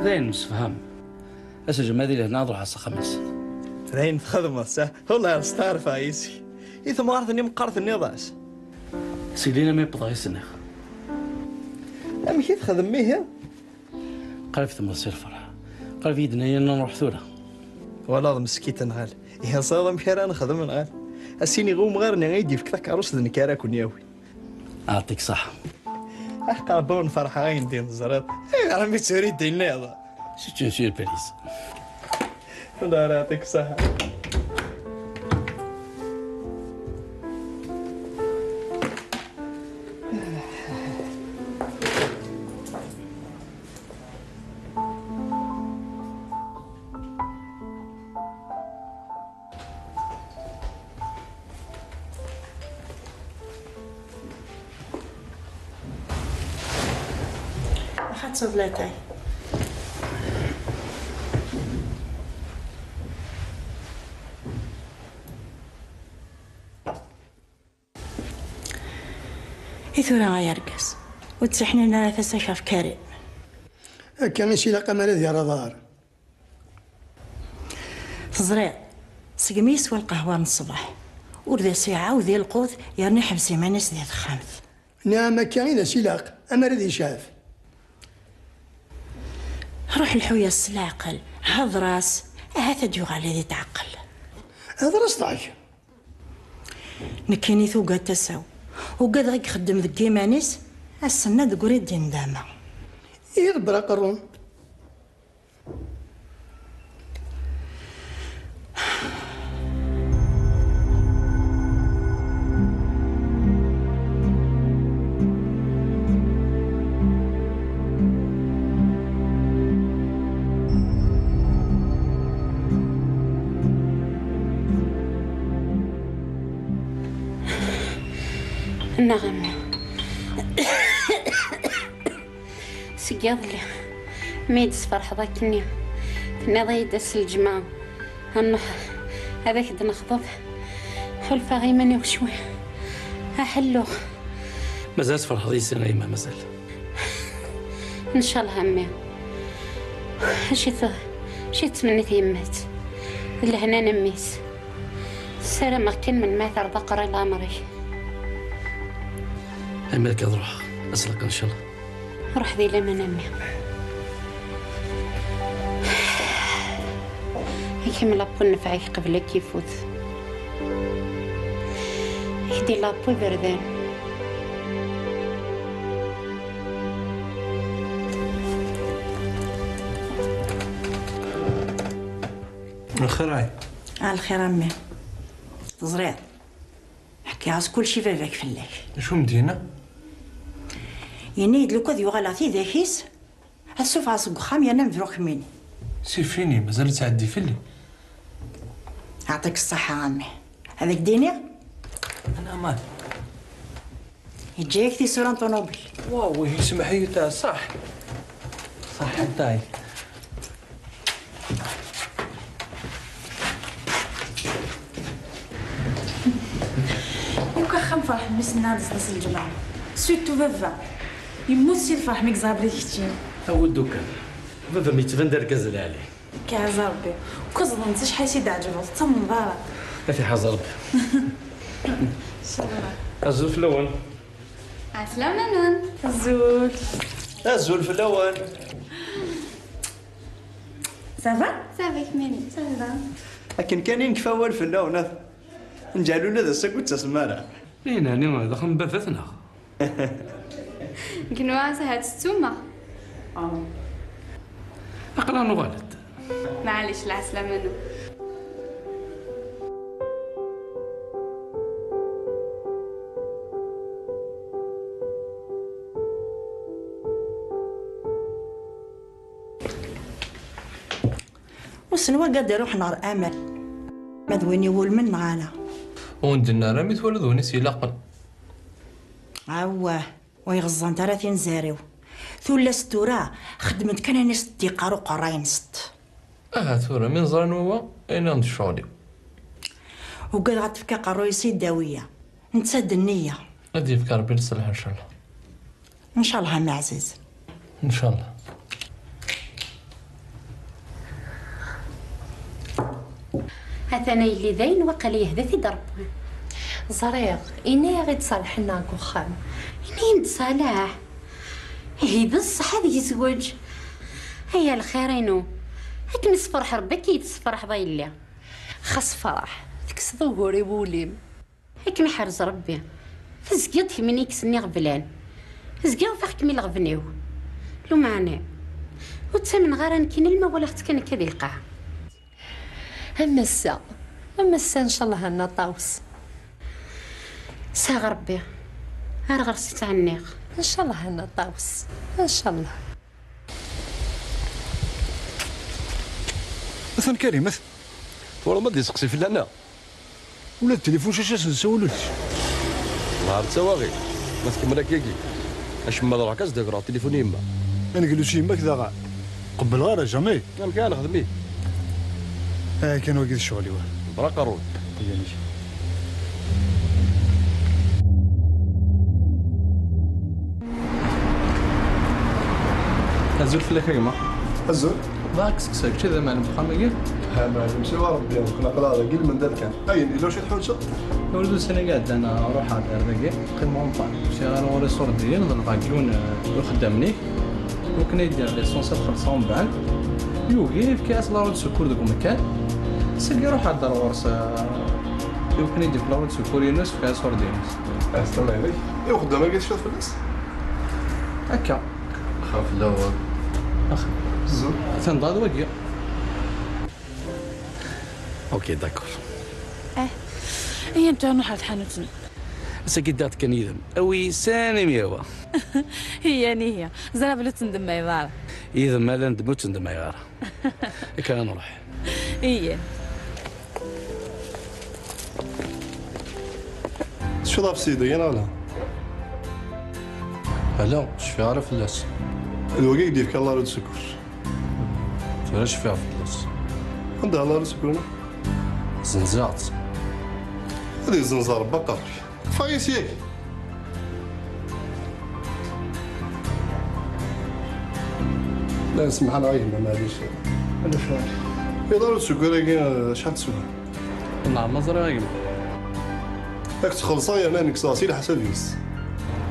D ayen nemsefham. Ass n lǧemɛa di lehna ad ruḥeɣ s axxam-is. D ayen txedmeḍ, sah? Wellah steɛrfeɣ yes-k. I temɣart-nni meqqar tenniḍ-as? Seg lin am iwweḍ i s-nniɣ. Amek i texdem ihi? Qrib temmeḍ si lferḥ. Qrib i d-tenna-yi nruḥ tura. Twalaḍ meskint nɣal. Ihi teẓriḍ amek ara nexdem nɣal? A s-iniɣ i umɣar-nni i d-yefk takeṛṛust d nekk ara ken-yawin. Aɛṭik ṣaḥa. Aḥeqq Rebbi ur nferḥ ayen din teẓriḍ. Ayɣer mi tt-ur i d-tenniḍ? C'est une surprise. Anda ara aɛṭik ṣaḥa. Axaṭer latay. I tura ay argaz, ur ttseḥnin ara tasa-k ɣef Karim. Akka i s-ilaq amar ad yerr aḍar. Teẓriḍ, segmi yeswa lqahwa n ṣṣbeḥ, ur d as-iɛawed i lqut, yerna iḥbes iman-is di texxamt. Nniɣ-am akka i d as-ilaq, amar ad yecɛef. Ruḥ lḥu-yas s leɛqel, hder-as, ahat ad yuɣal ad itɛeqqel. Hder-as ḍac. Nekkini tugad tasa-w. Ugadeɣ i ixeddem deg yiman-is, ass-nna deg ur i d-indama. Ihi ḍebber aqerru. Nneɣ a mmi. Seg iḍelli, Mi yi-d-tesferḥeḍ akkenni, tenniḍ-iyi-d ass n lǧemɛa ad nruḥ ad ak-d-nexḍeb. Ḥulfaɣ iman-iw cwi. Aḥelluɣ. Mazal tferḥeḍ yis-i a yemma, mazal? Ncallah a mmi. Acu t-, acu tettmenni tyemmat? D lehna n mmi-s. Ssarameɣ kan melmi ara terreḍ aqerru i leɛmer-ik. Amek ad ruḥeɣ? Aslak ncallah. Ruḥ di laman a mmi. Ad kem lapu nnfeɛ-ik qbel ad k-ifut. Ak-d-ilapu iberdan. Lxir ɛay. A lxir a mmi. Teẓriḍ, ḥkiɣ-as kullec i baba-k fell-ak. D acu m-d-yenna? Yenna-yi-d lukan ad yuɣal ɣer tidak-is, ad ssufɣeɣ seg uxxam yerna ad nebru kemmini. C'est fini, mazal ad tɛeddi fell-i. Yeɛṭik ṣṣeḥḥa a mmi. Ad ak-d-iniɣ? Ana mal. Yeǧǧa-yak tisura n ṭunubil. Waw, ihi semmeḥ-iyi ta, ṣaḥ. Ṣaḥ a tay. Yakk axxam ferḥen mi s-nnan ad d-sens lǧemɛa. Surtout baba. Yemmut si lferḥ mi yeẓra belli d keččini. Awi-d ukan. Baba-m yettban d argaz lɛali. Yak iḥaz Rebbi. Kuẓ d netta acḥal i s-d-tɛeǧbeḍ, ur tettamneḍ ara. Ad t-iḥaz Rebbi. Ncallah. Azul fell-awen. Ɛeslama-nwen. Azul. Azul fell-awen. Ça va? Ça va, kemmini, ça va. Akken kan i nekfa awal fell-awen, af. Nǧeɛl ula d ass-agi ur d-tettasem ara. Ihi, ɛni d axxam n baba-tneɣ? Nekk nwiɣ ahat tettum-aɣ. Aql-aɣ nuɣal-d. Maɛlic, lɛeslama-nwen. Wissen wagi ad d-iruḥen ɣer Amal. Ma d win iwulmen neɣ ala. Ur wen-d-nna ara mi twaliḍ win i s-ilaqen. Awah, ur yi-ɣeẓẓant ara tinzar-iw. Tullas tura xeddment kan ayen i s-d-iqqar uqerray-nsent. Aha tura, mi neẓra anwa wa, ayen i ɣ-d ccɣel-iw. Ugadeɣ ad tefk aqerruy-is i Ddawiya. Netta d nniya. Ad yefk Rebbi leṣlaḥ, ncallah. Ncallah a mmi ɛziz. Ncallah. Atan a yelli dayen, waqila yehda-t-id Rebbi. Ẓriɣ, yenna-yaɣ-id Ṣaleḥ-nneɣ deg uxxam. Yenna-yam-d Ṣaleḥ? Ihi d ṣṣeḥ ad yezweǧ. Ay a lxir-inu, ad kem-isferḥ Rebbi, akken i yi-tessefraḥeḍ a yelli. Xas ferḥ, tekkseḍ ugur i wul-im. Ad kem-iḥrez Rebbi. Tezgiḍ kemmini i yekksen iɣeblan. Zgiɣ ufiɣ-kem ileɣben-iw. Lumeɛna, ur ttamneɣ ara nekkini alma walaɣ-tt kan akka di lqaɛa. Am ass-a, am ass-a, ncallah a Nna Ṭawes. Sɛiɣ Rebbi, ar ɣer-s i ttɛenniɣ. Ncallah a Nna Ṭawes, ncallah. Atan Karimat. Tura ma d-iseqsi fell-aneɣ? Ula d tilifun caca-s nessawal ulac. Nehar d tawaɣit. Ma tkemmel akkagi, acemma ad ruḥ kan s-d-agreɣ tilifun i yemma. Aneglu s yemma-k daɣ qebbleɣ ara, jamais. Amek ara nexdem-it? Ah, kan wagi d ccɣel-iw. Ḍebber aqerru-k. Iban-ik. Azul fell-ak a gma. Azul. Bɣiɣ ad k-sseqsiɣ, kečč d amɛellem deg uxxam-agi? Ha, mɛellem, siwa Rebbi, nekkni aql-aɣ dagi lmendad kan. Ayen yella, acu tḥuǧǧeḍ? Ula d ussan-agi iɛeddan ruḥeɣ-d ar dagi, qqimeɣ umṭan. Sɛiɣ ɣur-i iṣurdiyen, ḍelbeɣ deg yiwen, eh, uxeddam-nni. Iwakken ad yi-d-yerr liṣuns ad xellṣeɣ umbeɛd. Yugi, yefka-as la roue de secours deg umkan. Seg-i ruḥeɣ-d ar ɣur-s, eh, iwakken ad yi-d-yefk la roue de secours-inu, sefk-as iṣurdiyen-is. Aslama ɛlik. I uxeddam-agi tecfiḍ fell-as? Akka. Xaf lawan. Ax-, atan dɣa d wagi. Ok, d'accord. Eh, iyya nruḥ ɣer tḥanut-nni. Ass-agi ddiɣ-d kan yid-m. Awi sani mi yawa. Iyya, iyya. Ẓriɣ belli ur tendemmayeḍ ara. Yid-m ala ndem ur tendemmayeɣ ara. Akka ad nruḥ. Iyya. Tecfiḍ ɣef Sidi, neɣ ala? Ala, ur cfiɣ ara fell-as. D wagi i k-d-yefka la roue de secours. Tura cfiɣ fell-as. Anda la resukuna? Zenzeɣ-tt. Ad yezzenzer Rebbi aqerruy. Ṭṭef-iyi syagi. La, semḥ-aneɣ a gma, maɛlic. Ala cɣal. Iḍ ur d-sukkur-agi, acḥal teswa? Nɛam, ma ẓriɣ a gma. Ad k-tt-xellṣeɣ yerna ad nekkseɣ si leḥsab-is.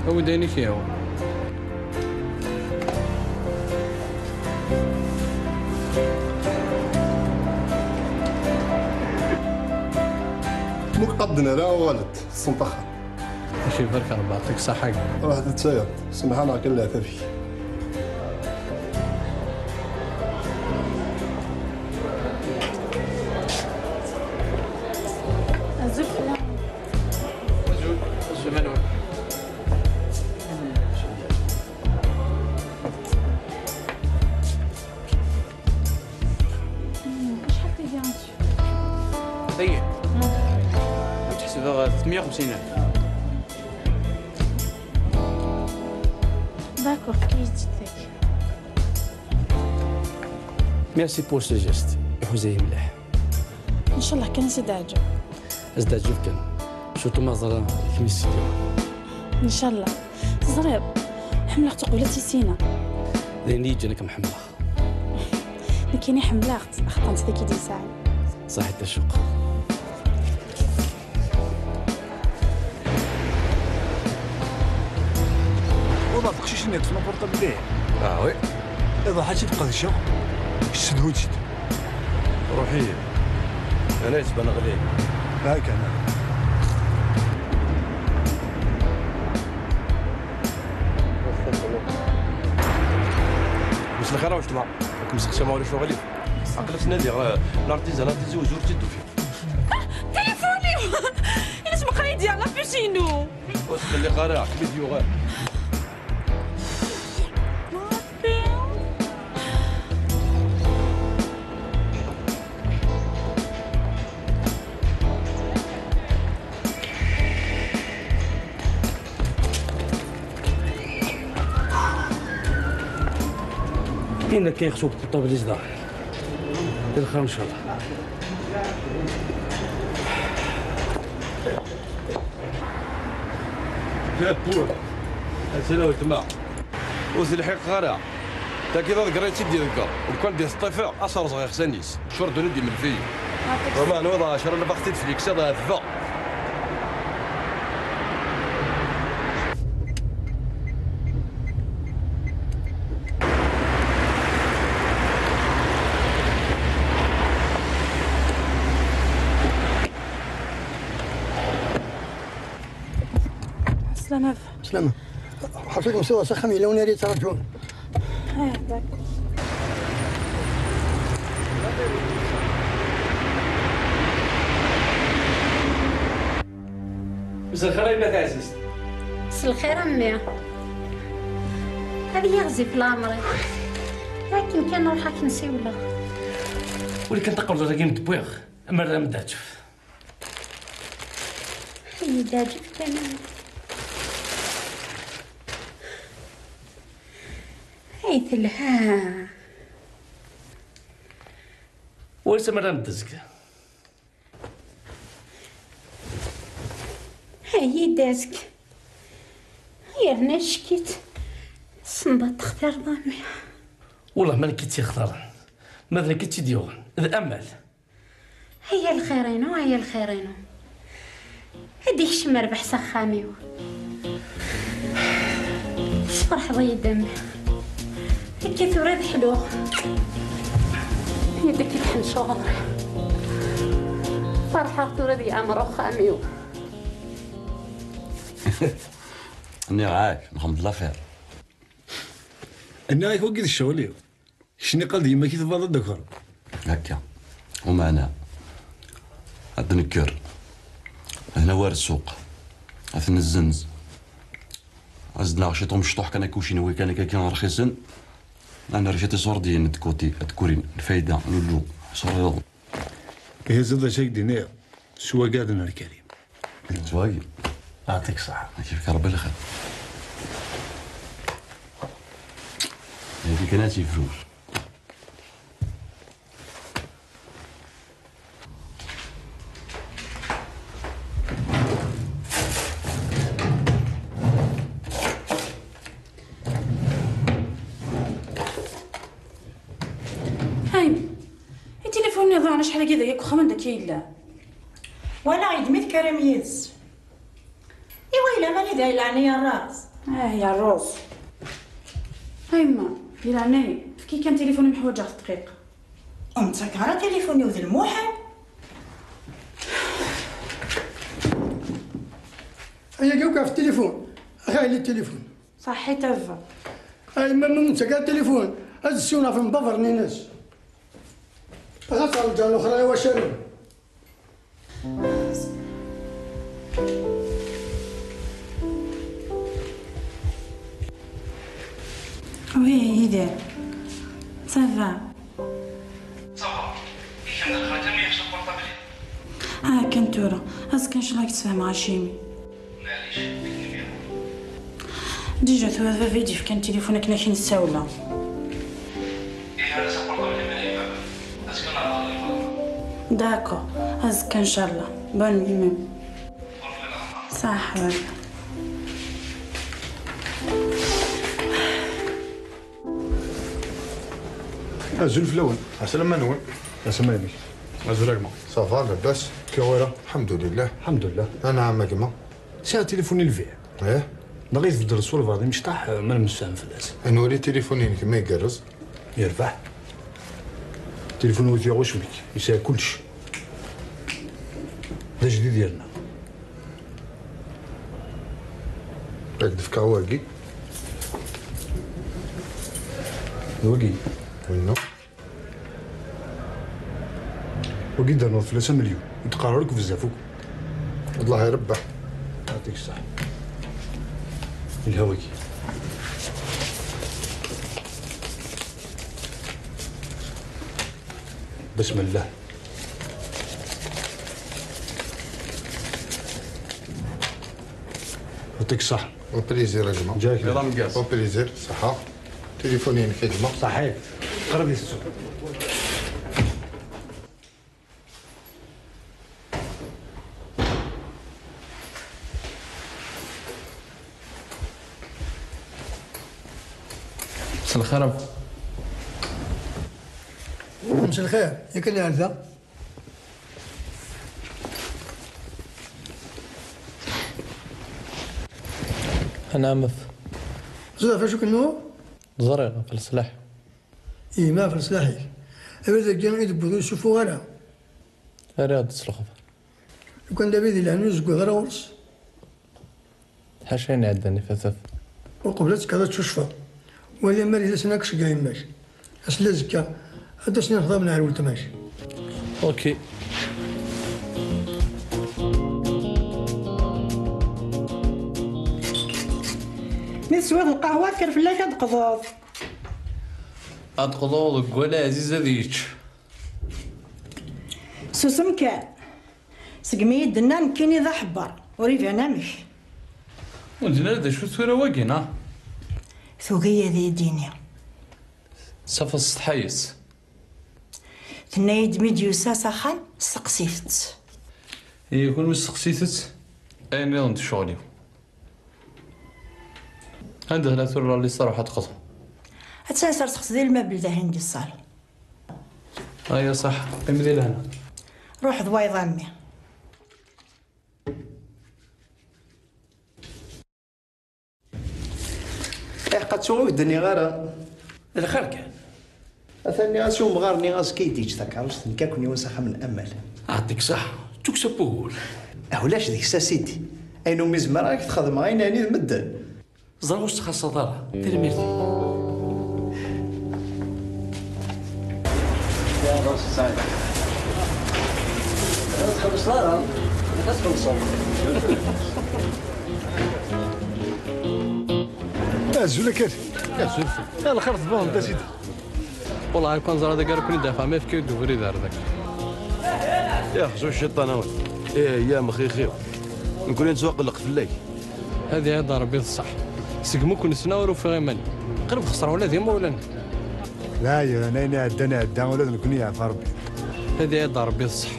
Awi-d ayen i k-yehwan. Muk qadden ara uɣalet, tessneḍ axxam. Ad k-ibarek Rebbi, yeɛṭik ṣṣeḥḥa. Ruḥ ad tayeḍ, semḥ-aneɣ kan leɛtab-ik. Azul fell-am. Azul. Azul, anwa? Acḥal tagi? Tagi? Ad tt-ḥesbeɣ tmeyya u xemsin alef. D'accord, fek-iyi-tt-id tagi. Merci pour ce geste. Iḥuza-yi mliḥ. Ncallah kan ad s-d-teɛǧeb. Ad s-d-teɛǧeb kan. Surtout ma ẓriɣ kemm i s-tt-id-yuɣen. Ncallah. Teẓriḍ, ḥemmleɣ-tt uqbel ad tt-issineɣ. D ayen i yi-ǧǧan ad kem-ḥemmleɣ. Nekkini ḥemmleɣ-tt, axaṭer d nekk i d-yesɛan. Ṣaḥit a Ccuq. Wabɛed teqcicin yeṭṭfen apurṭabl-ihin. Ah oui. Iḍ-a ad tt-id-qedceɣ, ssedhu-tt-id. Ruḥ-iyi. Ana yettban ɣlin. Ha kan. Mselxir a wejtma. Ad kem-sexsiɣ ma ulac uɣilif. Aql-i ttnadiɣ, eh, l'artisan, l'artisan, ur tt-id-ufiɣ. Ah, téléphone-iw! Iles meqqar-iyi-d yerna puce-inu. Ur tqelliq ara, ad kem-id-yuɣal. Inna kan yexṣu portable-is da. D lxir, ncallah. Yapur. Asalaw weltma. Ur telḥiq ara. Tagi d aḍegger i tt-id-iḍegger. Lukan d-iteṭṭifeɣ, ad s-rẓeɣ ixsan-is. Curdun i d-imelfiyen. Wama nwiḍ ɛecra n lbaxt i d-fliksiḍ ɛetbeɣ. Slama. Slama. Ḥafikum siwa s axxam yella win ara yettṛaǧun. Ah, d'accord. Mselxir a yemma taɛzizt. Mselxir a mmi. Ad yiɣzif leɛmer-iw. Akken kan ruḥ ad k-nsiwleɣ. Wali kan taqerḍut-agi m-d-wwiɣ, amer d am-d-aǧef. Ay d-aǧef kan. Ay telha. Wali s amer d am-d-tezg. Ay d-azg. Yerna ccek-itt. Senḍaṭeɣ tarḍami. Wellah ma nekk i tt-yextaren. Ma d nekk i tt-id-yuɣen. D amal. Aya lxir-inu, aya lxir-inu. Ad ikcem rrbeḥ s axxam-iw. Tesferḥeḍ-iyi-d a mmi. Akka tura ad ḥluɣ. Yedda-k-id ḥenceɣ. Ferḥeɣ tura ad yeɛmer uxxam-iw. Nniɣ-ak, nxemmeḍ lafir. Nniɣ-ak wagi d ccɣel-iw. Kečč niqal d yemma-k i tebɣiḍ ad d-takreḍ. Akka. Umeɛna, ad d-nekker. Ad nawar ssuq. Ad t-nezzenz. Ad d-naɣ ciṭ umecṭuḥ kan akka ucinwi kan akka kan rxisen. Ad nerr ciṭ iṣurdiyen n tkuti, ad d-kurin, lfayda, lullu, iṣurdiyen. Ihi ẓid acu ak-d-iniɣ, s wagaden ar Karim. Yettwagi. Yeɛṭik ṣṣeḥḥa. Ad k-yefk Rebbi lxir. Yagi kan ad tt-yefrus. Yid-i deg uxxam anda akka yella. Walaɣ yedmi-t Karim yid-s. Iwa yella mani da yelɛen yerreẓ. Ah, yerreẓ. A yemma, di leɛnaya-k, efk-iyi kan tilifun-im, ḥwaǧeɣ-t dqiqa. Ur nettak ara tilifun-iw d lmuḥal. Ayagi akk ɣef tilifun. Ax, a yelli tilifun. Ṣaḥḥit a baba. A yemma, ma ur nettak ara tilifun, ad d-ssiwneɣ ɣef lembaber-nni-ines. Ɣas rǧan uxra i wacaren. Oui, Yidir. Ça va. Ça va. I kemm d lxaǧa mi yexṣu portable-im? Ah, kan tura. Azekka ncallah ad k-d-sfehmeɣ acimi. Maɛlic, deg numéro. Déjà tura d baba i d-yefkan tilifun akken ad k-in-ssawleɣ. Ihi, ad as-apportable i baba. Azekka neɣ ɣer. D'accord. Azekka ncallah. Bonne nuit. Ṣaḥḥa. Azul fell-awen. Aslama-nwen. Aslama-inek. Azul a gma. Ça va, labas? Kiwara? Alḥemdulillah. Alḥemdulillah. Anɛam a gma. Sɛiɣ tilifun ilbiɛ. Eh? Neɣ i tbeddel ṣṣwalba d imecṭaḥ, ma nemsefham fell-as. Ad nwali tilifun-inek ma igerrez. Yerbeḥ. Tilifun ur t-yuɣ ucmik, yesɛa kullec. D ajdid yerna. Ad k-d-fkeɣ wagi. D wagi. Winna. Wagi d-ternuḍ fell-as amelyun. Ur d-qqar ara akk bezzaf akk. Wellah irebbeḥ. Yeɛṭik ṣṣeḥḥa. Yelha wagi. Besmellah. Yeɛṭik ṣṣeḥḥa. Au plaisir a gma. Ǧak. Au plaisir, ṣaḥḥa. Tilifun-inek a gma. Ṣaḥḥit. Qrib yessu. مساء الخير. مساء الخير، ياك اللي عندها؟ أنا مف. زودا فاشو كنو؟ زريغ في الصلاح. Ihi ma ɣef leṣlaḥ-ik, abrid-agi i d-wwiḍ ur yessufuɣ ara. Rriɣ-d s lexbar. Lukan d abrid yelhan ur zeggaɣ ara ɣur-s. Ḥaca ayen iɛeddan ifat-af. Uqbel ad tekkeḍ ad tcucfeḍ. Wali amar yella sin ad k-ceggeɛ yemma-k. Ass n azekka, ad d-asen inexḍaben ar weltma-k. Ok. Mi teswiḍ lqahwa, kker fell-ak ad d-qḍeḍ. Ad d-qḍuɣ deg wala ɛziz ad yečč. Susem kan. Segmi i d-tenna nekkini d aḥebber, ur iban amek. Ur d-nara d acu tura wagi, neɣ? Tugi ad iyi-d-tini. Safeḍ s tḥayes. Tenna-yi-d mi d-yusa s axxam, steqsit-tt. Ihi kunwi steqsit-tt, ayen nniḍen d ccɣel-iw. Anda tella tura la lista, ruḥ ad teqḍu. Attan serseɣ-tt di lmabel dahin di ṣṣal. Aya ṣaḥ, qqim di lehna. Ruḥ d wayeḍ a mmi. Iḥeqqa ttuɣ ur d-nniɣ ara. D lxir kan. Atan nniɣ-as i umɣar-nni azekka i d-yeǧǧ takeṛṛust, nekk akk niwen s axxam n Amal. Ɛṭik ṣaḥ, d tukksa n wugur. Ah, ulac deg-s a sidi. Ayen umi zemreɣ ad k-t-xedmeɣ, ayen ɛni d medden. Ẓriɣ ur s-txaṣṣaḍ ara. Tanemmirt-ik. Ur txellṣeḍ ara. Ad txellṣeḍ. Azul a Kari. Azul. A lxir tebɣuḍ a sidi. Wellah, kan ẓriɣ dagi ara ken-id-afeɣ, ma yefka-d ubrid ar dagi. Ixzu cciṭan-awen. Ih, ya mxixi. Nekkni nettwaqelleq fell-ak. Ad iɛid Rebbi d ṣṣeḥ. Segmi ken-ssneɣ ur ufiɣ iman-iw. Qrib xeṣreɣ ula d imawlan. Dayen, ayen iɛeddan iɛedda, ula d nekkni yeɛfa Rebbi. Ad iɛid Rebbi d ṣṣeḥ.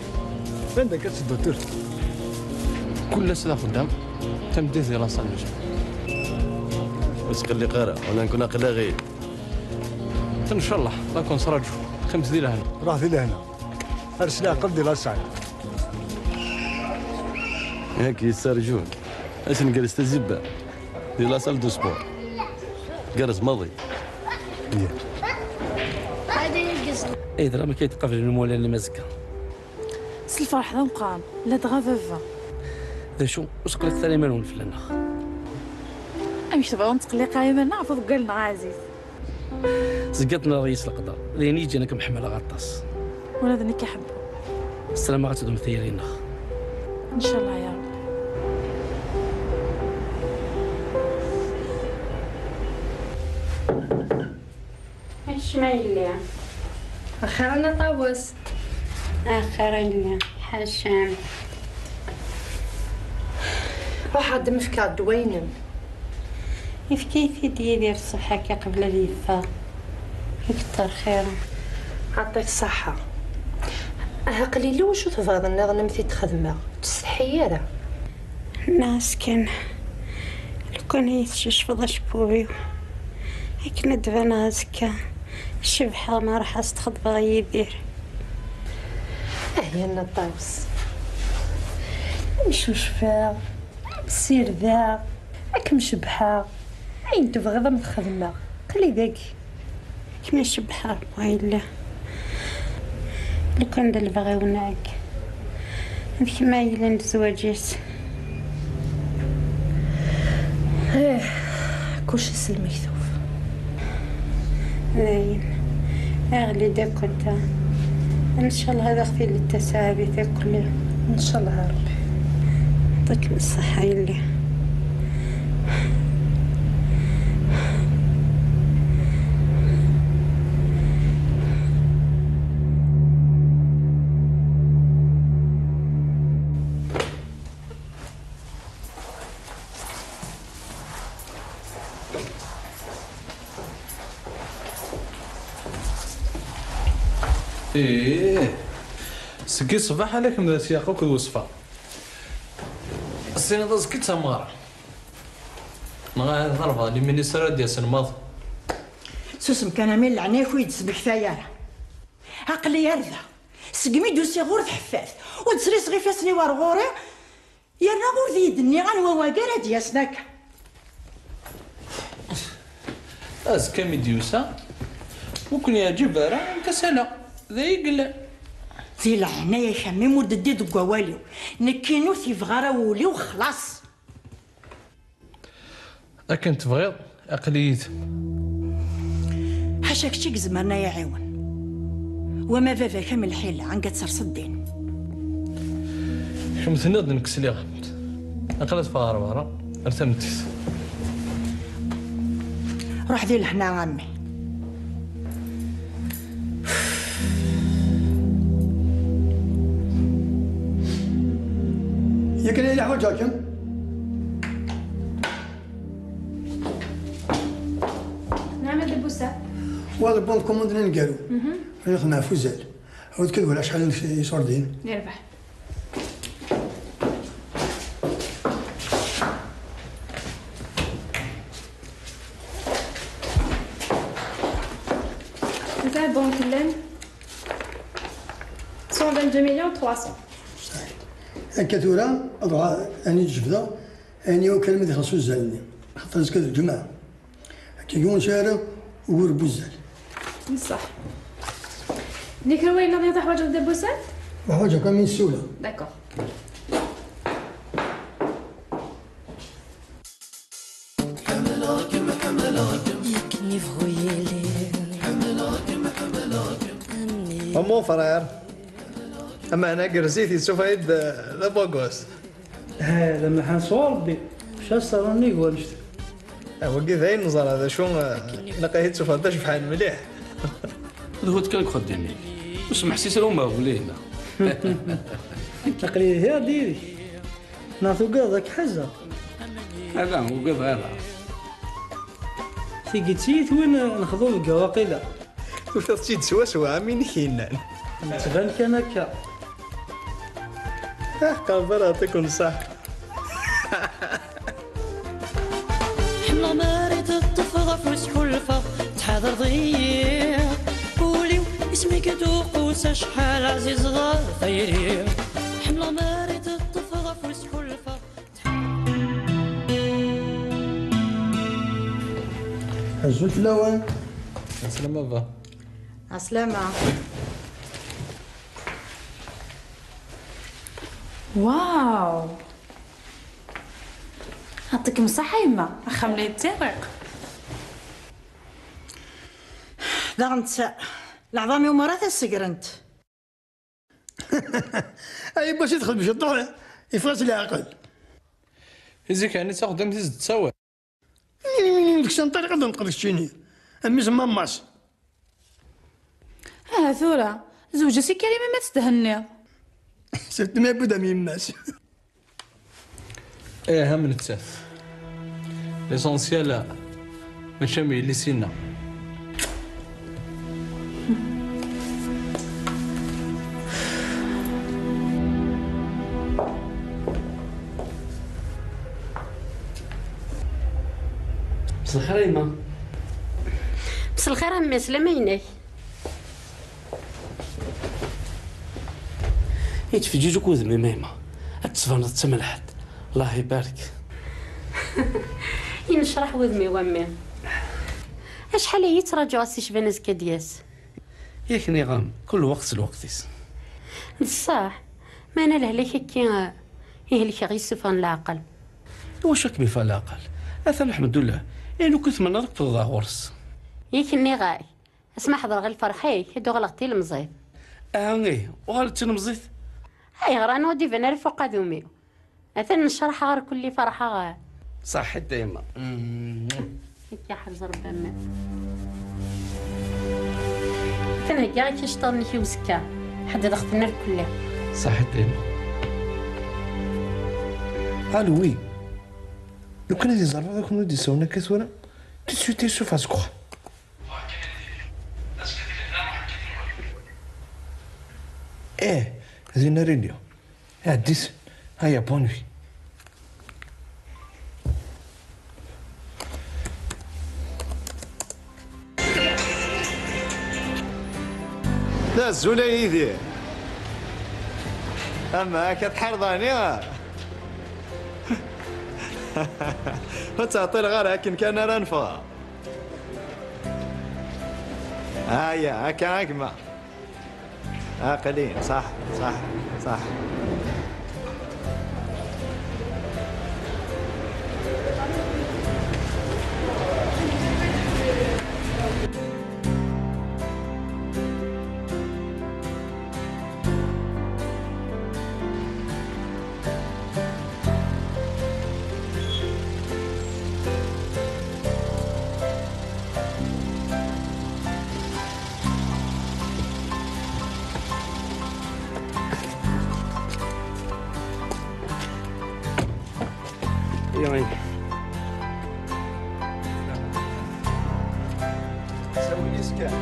Anda akka tettedduḍ tura? Kul ass d axeddam, tameddit di laṣal n lǧamɛ. Ur ttqelliq ara, wala nkun aql-aɣ-id. Ncallah, la ken-sraǧu. Qqimet di lehna. Ruḥ di lehna. Ar s leɛqel di laṣal. Yak yettarǧun. Asengerz tazibba di laṣal du sport. Gerrez maḍi. Ay d amek ay d-qablen umawlan-im azekka? S lferḥ d ameqqran, ladɣa baba. D acu, ur sqelliqet ara iman-nwen fell-aneɣ. Amek tebɣa ur nettqelliq ara iman-nneɣ ɣef uḍeggal-nneɣ aɛziz? Zgiɣ ttnaɣeɣ yis leqder, d ayen i yeǧǧan ad kem-ḥemmleɣ aṭas. Ula d nekk iḥebbu. Ssarameɣ ad tedum tayri-nneɣ. Ncallah ya Rebbi. Kcem a yelli. Axir a Nna Ṭawes. Axir a yelli. Ḥacam. Ruḥ ad m-fkeɣ ddwa-inem. Yefka-yi-t-id Yidir ṣṣbeḥ akka qbel ad yeffeɣ. Ikter xir. Ɛṭi-k ṣṣeḥḥa. Aha qlil, iwacu tebɣiḍ nniḍen am t-id-xedmeɣ? Ur tsetḥi ara. Nniɣ-as kan, lukan ad yi-tescecfeḍ acebbub-iw, akken ad d-baneɣ azekka cebḥeɣ ma ruḥeɣ s-txeḍbeɣ Yidir. Ah ya Nna Ṭawes, mcucfeɣ, ssirdeɣ, ad kem-cebbḥeɣ, ayen tebɣiḍ ad m-t-xedmeɣ, qli dagi. Kem icebbeḥ Rebbi a yelli. Lukan d lebɣi-w nekk, d kemm ay yellan d zzwaǧ-is. Ih, kulci s lmektub. Dayen, aɣli-d akk anta. Ncallah ad aɣ-tilid tasaɛdit akk-nni. Ncallah a Rebbi. Yɛṭik ṣṣeḥḥa a yelli. Ih, seg ṣṣbeḥ ala kemm d asyaq akked weṣfa. Ssiniḍ azekka d tameɣra. Neɣ ahat d rrbeɣ limin-is ara d-yasen maḍi. Susem kan a mmi, leɛnaya-k ur yi-d-smektay ara. Aql-i ar da. Segmi d-usiɣ ɣur tḥeffat, ur d-sriseɣ ifassen-iw ar ɣur-i, yerna ur d iyi-d-nniɣ anwa wagi ara d-yasen akka. Azekka mi d-yusa, ur ken-yeɛǧib ara, amek as-ala, d ay yellan. Di leɛnaya-k a mmi, ur d-ddi deg wawal-iw. Nekkini ur t-yebɣi ara wul-iw, xlaṣ. Akken tebɣiḍ, aql-i yid-m. Ḥaca kečč i izemren a yi-iɛiwen. Wama baba-k am lḥila, anga terseḍ din. Kemm tenniḍ-d nekk sliɣ-am-d. Aql-i ad ffɣeɣ ɣer berra, ar tameddit. Ruḥ di lehna a mmi. Yakan ay la ḥwaǧeɣ-kem. Nɛam a Dda Busa. Wa d bon de commande aneggaru. Mhm. Ad nexdem ɣef uzal. Ɛawed kan wala acḥal n iṣurdiyen. Yerbeḥ. Nta bon llan cent vingt-deux millions trois cents. Akka tura, ad ruḥeɣ, ani d-jebdeɣ, ani akk almi d-ixelleṣ uzal-nni. Xaṭer azekka d lǧemɛa. Akka yiwen ara ugur n wuzzal. Ṣṣeḥ. Yella kra wayen nniḍen i teḥwaǧeḍ a Dda Busa? Ur ḥwaǧeɣ kan min ssula. D'accord. Mon frère, ameɛna gerrez-it, yessuffeɣ-iyi-d d abagos. Ha, d amelḥan sɣur Rebbi. Maca ṣṣara nnig wanect. Ah, wagi d ayen neẓra, d acu, eh, ilaq ad yi-d-tufeḍ d acebḥan mliḥ. D hut kan deg uxeddim-ik. Ur smeḥsis ara umehbul-ina. Aql-i dihiɣ-d yid-k. Neɣ tugadeḍ ad k-ḥazeɣ? Ala, ugadeɣ ara. Tigi d tiyitwin n xḍu deg waqila. Tufiḍ-tt-id swaswa am win i k-yennan. Tettban kan akka. Ah, qerb ara aɛṭiken ṣṣeḥ. Ḥemmleɣ mi ara teṭṭef ɣef usḥulfeɣ, tḥadreḍ-iyi. Ul-iw Isem-ik d uqus, acḥal ɛzizeḍ a tayri. Ḥemmleɣ mi ara teṭṭef ɣef wis ḥulfaɣ. Azul fell-awen. Aslama baba. Aslama. Waw! Ɛṭikem ṣṣeḥḥa yemma, axxam la yettirriq. Daɣen tsa-, leɛḍam-iw merra ta segrent. Ay bac i txedmem ciṭuḥ, yeffeɣ-as leɛqel. I zik ɛni d taxeddamt i s-d-tettawal? Ini, ini, deg-sen ṭṭariq ad neṭqeḍ keččini. A mmi-s n mamma-s. Aha tura, zewǧ-as i Karima ma testhenniḍ. Surtout ma yewwi-d am yemma-s. Ih, am nettat. L'essentiel, mačči am yelli-s-inna. Mselxir a yemma. Mselxir a mmi, slama-inek. Yettfeǧǧiǧ akk wudem-im a yemma. Ad d-tbaneḍ d tamelḥant. Allah ibarek. Yennecraḥ wudem-iw a mmi. Acḥal ay yettraǧuɣ a si Cban azekka ad d-yas. Yak nniɣ-am, kul lweqt s lweqt-is. D ṣṣeḥ, meɛna lehlak-agi, ihlek-aɣ yessufɣen leɛqel. Iwacu ad kem-iffeɣ leɛqel? Atan lḥemdullah, ayen akk i tmennaḍ akk tewweḍ ɣur-s. Yak nniɣ-ak, asma ḥeḍreɣ i lferḥ-ik, ad d-uɣaleɣ d tilemẓit. Aha ih, uɣal d tilemẓit. Ayɣer, anwa d-iban ara f uqadum-iw? Atan necraḥ ɣer kulli ferḥeɣ. Ṣaḥit a yemma. Akka ḥrez Rebbi a mmi. Atan heggaɣ-ak iceṭṭiḍen-ik i uzekka. Ḥeddedeɣ-ten irkelli. Ṣaḥit a yemma. Alwi. Lukan ad iẓer baba-k ur d-isawel akka tura, tout de suite isuffeɣ seg uxxam. Eh, din ara iliɣ. Ɛeddi-t. Haya, bonne nuit. D azul a Yidir. Ama akka tḥerḍani. Ur ttɛeṭṭileɣ ara, akken kan ara neffeɣ. Haya, akka a gma. Aql-in, ṣaḥ, ṣaḥ, ṣaḥ. Ihi. Sawil-is kan.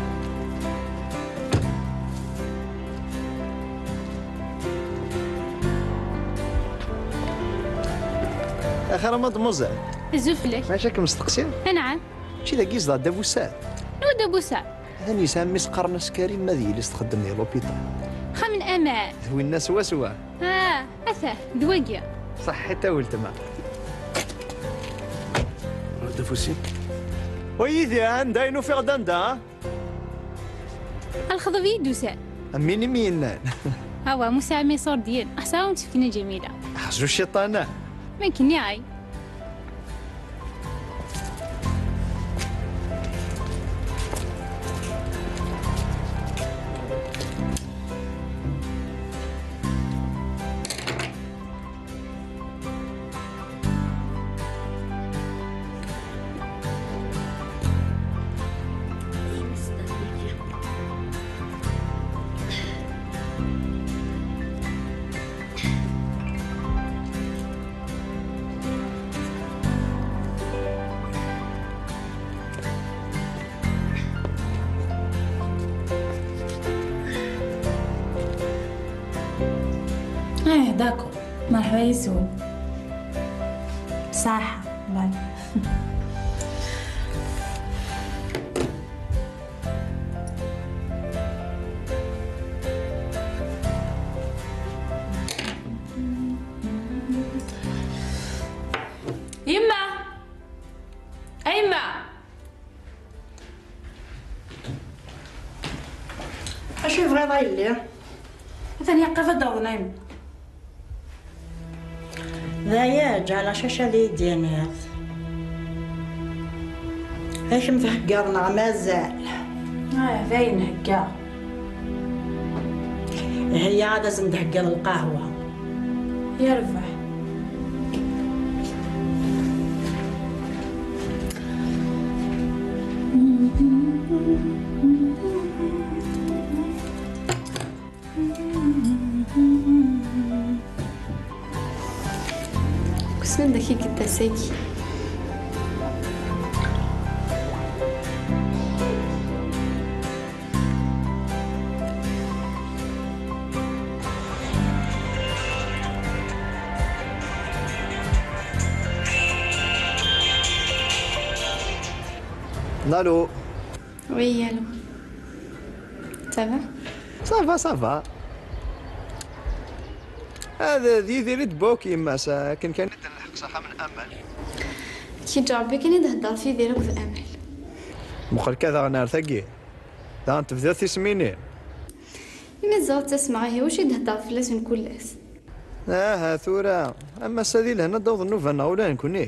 Axir a mademoiselle. Azul fell-ak. Maca kem-steqsiɣ? Anɛam. Mačči dagi yezdeɣ Dda Busaɛd? Anwa Dda Busaɛd? Atan yesɛa mmi-s qqaren-as Karim, ma d yelli-s txeddem di l'hôpital. Xamen aman. D winna swaswa. Ah, atah, d wagi. Ṣaḥḥit a weltma. Dda Fusin. Wa yid-i, anda i n-ufiɣ d anda? A lxeḍb i yi-d-usan. Am win i m-yennan. Awa, Musa ɛemmi iṣurdiyen. Aḥsa ur tt-fkin a Ǧamila. Ḥzu ciṭṭana. Ma kenni ay. ايه داكو. مرحبا يسون. صح. باي. A yelli, atan yeqqif ad d-awḍen a yemma. D aya, ǧǧa la caca di d-tiniḍ. Ad kem-theggaḍ neɣ mazal? Ah, dayen heggaɣ. Ihi ad asen-d-theggaḍ lqahwa. Yerbeḥ. Wissen anda i yedda ass-agi? Allô. Oui, allô. Ça va? Ça va, ça va. هذا د Yidir i d-tewwi akk yemma-s, akken kan i d-nlḥeq s axxam n Amal. Kečč Rebbi kan i d-theddreḍ f Yidir akked Amal. Muqel kan daɣen ar tagi. Daɣen tebdiḍ tisminin. Imi ẓriɣ ttasmeɣ, ihi wacu i d-theddreḍ fell-asen kul ass? Aha, tura, am ass-a di lehna ad d-awḍen nnuba-nneɣ ula d nekkni.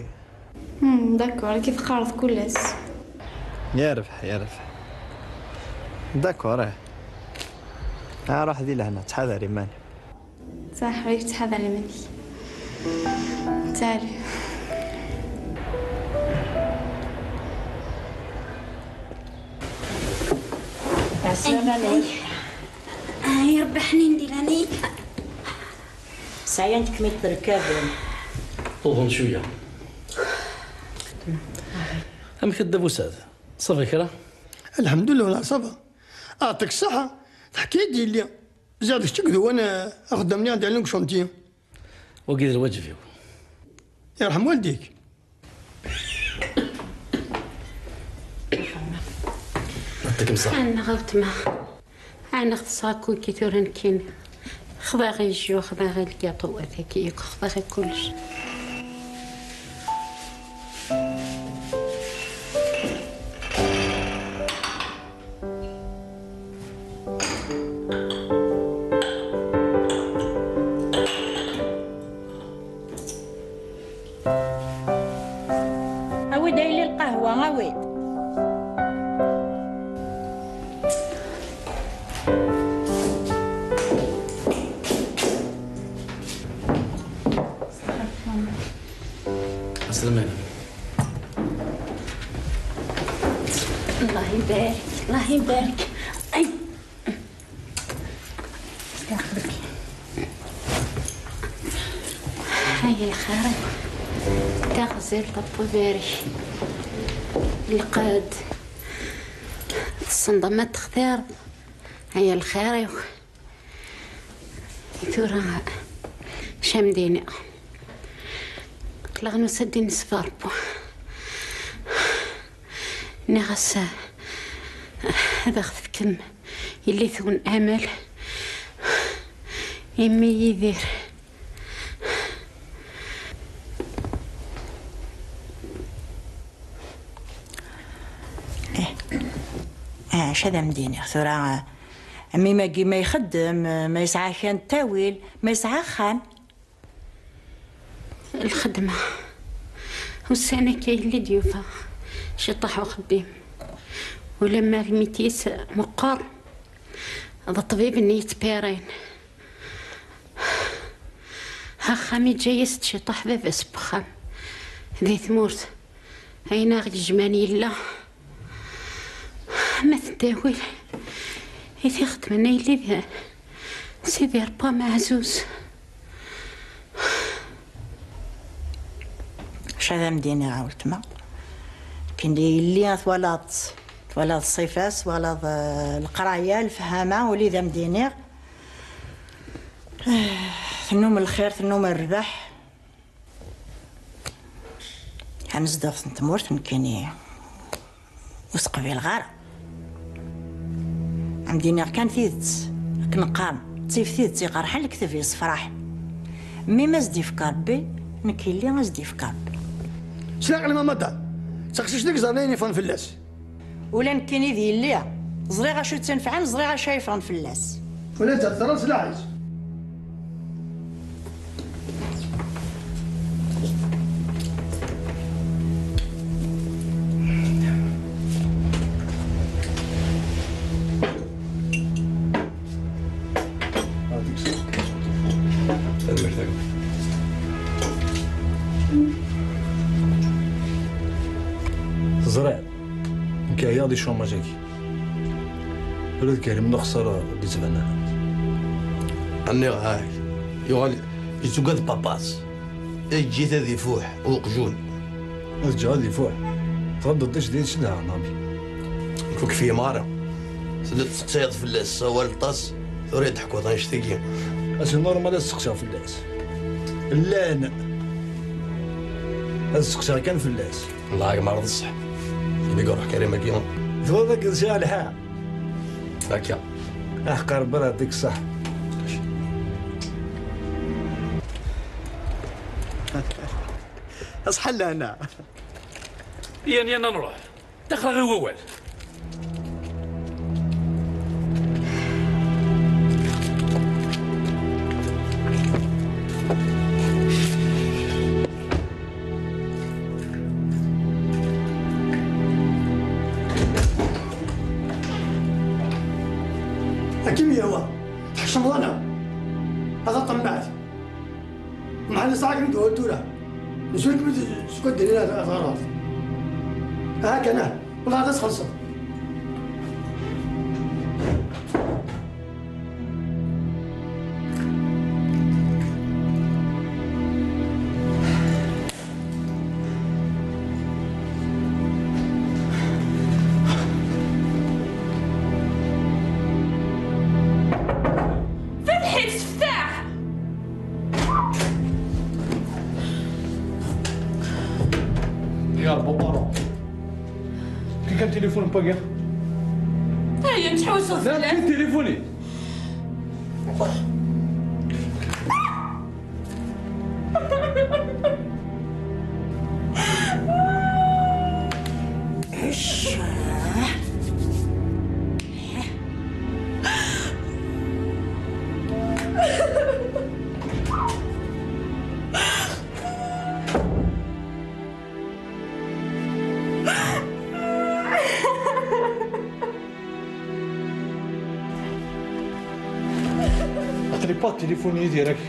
Hmm, d'accord, akka teqqareḍ kul ass. Yerbeḥ, yerbeḥ. D'accord, eh. Ah, ruḥ di lehna, ttḥadar iman-im. Saḥ, ḥbib, ttḥadar iman-ik. Salut. Ɛeslama-nwen. Ay, Rebbi ḥnin di lani. Sɛyan tekmilt rkaben. Ṭuḍen cwiya. Amek a Dda Busad? Ṣafi kra? Lḥemdullah, wala ṣafa. Aɛṭik ṣṣeḥḥa. Teḥka-yi-d yelli. Ziɣ d kečč i iduwan, eh, axeddam-nni i d-ɛellan deg ucantier. Wagi d lwaǧeb-iw. Yerḥem waldik. Yeɛṭik ṣṣeḥḥa. Ɛennaɣ a weltma. Ɛni xtaṣ akk-agi tura nekkini? Xḍiɣ i jju, xḍiɣ i lgaṭuwat-agi yakk, xḍiɣ i kullec. Awi-d a yelli lqahwa, awi-d. Aslama. Allah ibarek, Allah ibarek. Ay. Ay lxir. Taɣzilt n uberk. Lqed. Tessneḍ ma textireḍ. Ay lxir-iw. Tura, acu am d-iniɣ? Aql-aɣ nusa-d i nesba Rebbi. Nniɣ-as, ad aɣ-tefkem yelli-twen Amal, imi Yidir. Eh, eh, acu ad am-d-iniɣ tura, eh, am imagi ma ixeddem, eh, ma yesɛa kra n ttawil, ma yesɛa axxam. Lxedma. Ussan akka yelli-d yufa ciṭaḥ uxeddim. Ulamma lmit-is meqqer, d ṭṭbib-nni yettpirin. Axxam iǧǧa-yas-d ciṭaḥ baba-s n wexxam. Di tmurt, ayen aɣ-yejman yella. Ma teddawil i t-ixedmen a yelli d Sidi Rebbi ameɛzuz. Acu ad am-d-iniɣ a weltma? Ken yelli twalaḍ, twalaḍ ṣṣifa-s, twalaḍ, eh, leqraya, lefhama, uli d am-d-iniɣ. Eh, tennum lxir, tennum rrbeḥ. Tamezduɣt n tmurt nekkini ur s-qbileɣ ara. Am d-iniɣ kan tidet, akken qqaren, ttif tidet iqerḥen, lekteb yessefraḥ. Mmi ma s-d-yefka Rebbi, nekk yelli a s-d-yefka Rebbi. S leɛqel ma madam, d taqcict i yeẓran ayen yeffɣen fell-as. Ula nekkini d yelli, ẓriɣ acu yettanfɛen, ẓriɣ acu ay yeffɣen fell-as. Wala d terra s laḥis. Teẓriḍ, nekk ɛyiɣ di chômage-agi. Ula d Karim d axeṣṣar ur d-yettban ara. Nniɣ-ak, yuɣal yettugad papas. Eǧǧ-it ad ifuḥ uqjun. Ad ǧǧeɣ ad ifuḥ. Tɣeddeḍ-d ajdid s lehna, ami. Ur k-fhimeɣ ara. Telliḍ tettṣeqsayeḍ fell-as, awal ṭṭas, tura i d-teḥkuḍ annect-agi. Asi normal ad seqsiɣ fell-as. Llan. Ad seqsiɣ kan fell-as. Lɛagma d ṣṣeḥ. Imi iruḥ Karim-agi. Tebɣiḍ ad k-d-sɛiɣ lḥeqq? Akka. Aḥeqq Rebbi ad yeɛṭik ṣṣeḥ. Aṣḥa lehna. Yan, yan, ad nruḥ. Ttaxreɣ i wawal. Ad kem-yawa, tḥecmeḍ-aneɣ. A taṭemmaɛt. Mḥend sɛa kem-id tura. Nzul kem-id skud diri ad ɣreḍ. Aha kan, ah. Wala ad txellṣeḍ. Ferḥ-it, ftaḥ! يا رب، بارو. كي كان تليفون باقي؟ هيا نتحوسوا لا، في تليفوني. Aql-i pas téléphone Yidir-ak.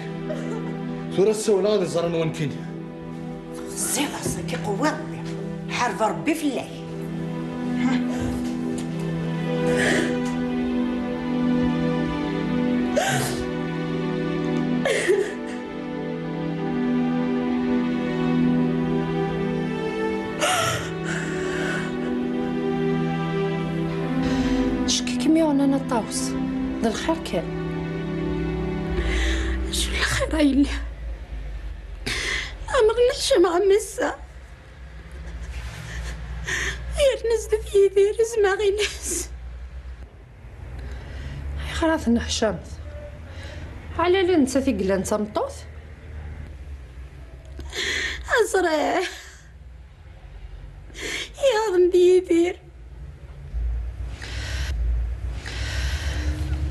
Tura ssawleɣ ad iẓer anwa nekkini. Ẓẓiḍ-as, ad k-iqewwi Rebbi. Ḥareb Rebbi fell-ak. Acu i kem-yuɣen a Ṭawes? D lxir kan. Acu n lxir a yelli? Amer neḥcam ɣer massa. Yerna zdat Yidir, zmaɣ-ines. Ayɣer ad tenneḥcameḍ? Ɛlala nettat i yellan d tameṭṭut? Aẓriɣ. Iɣaḍ-d Yidir.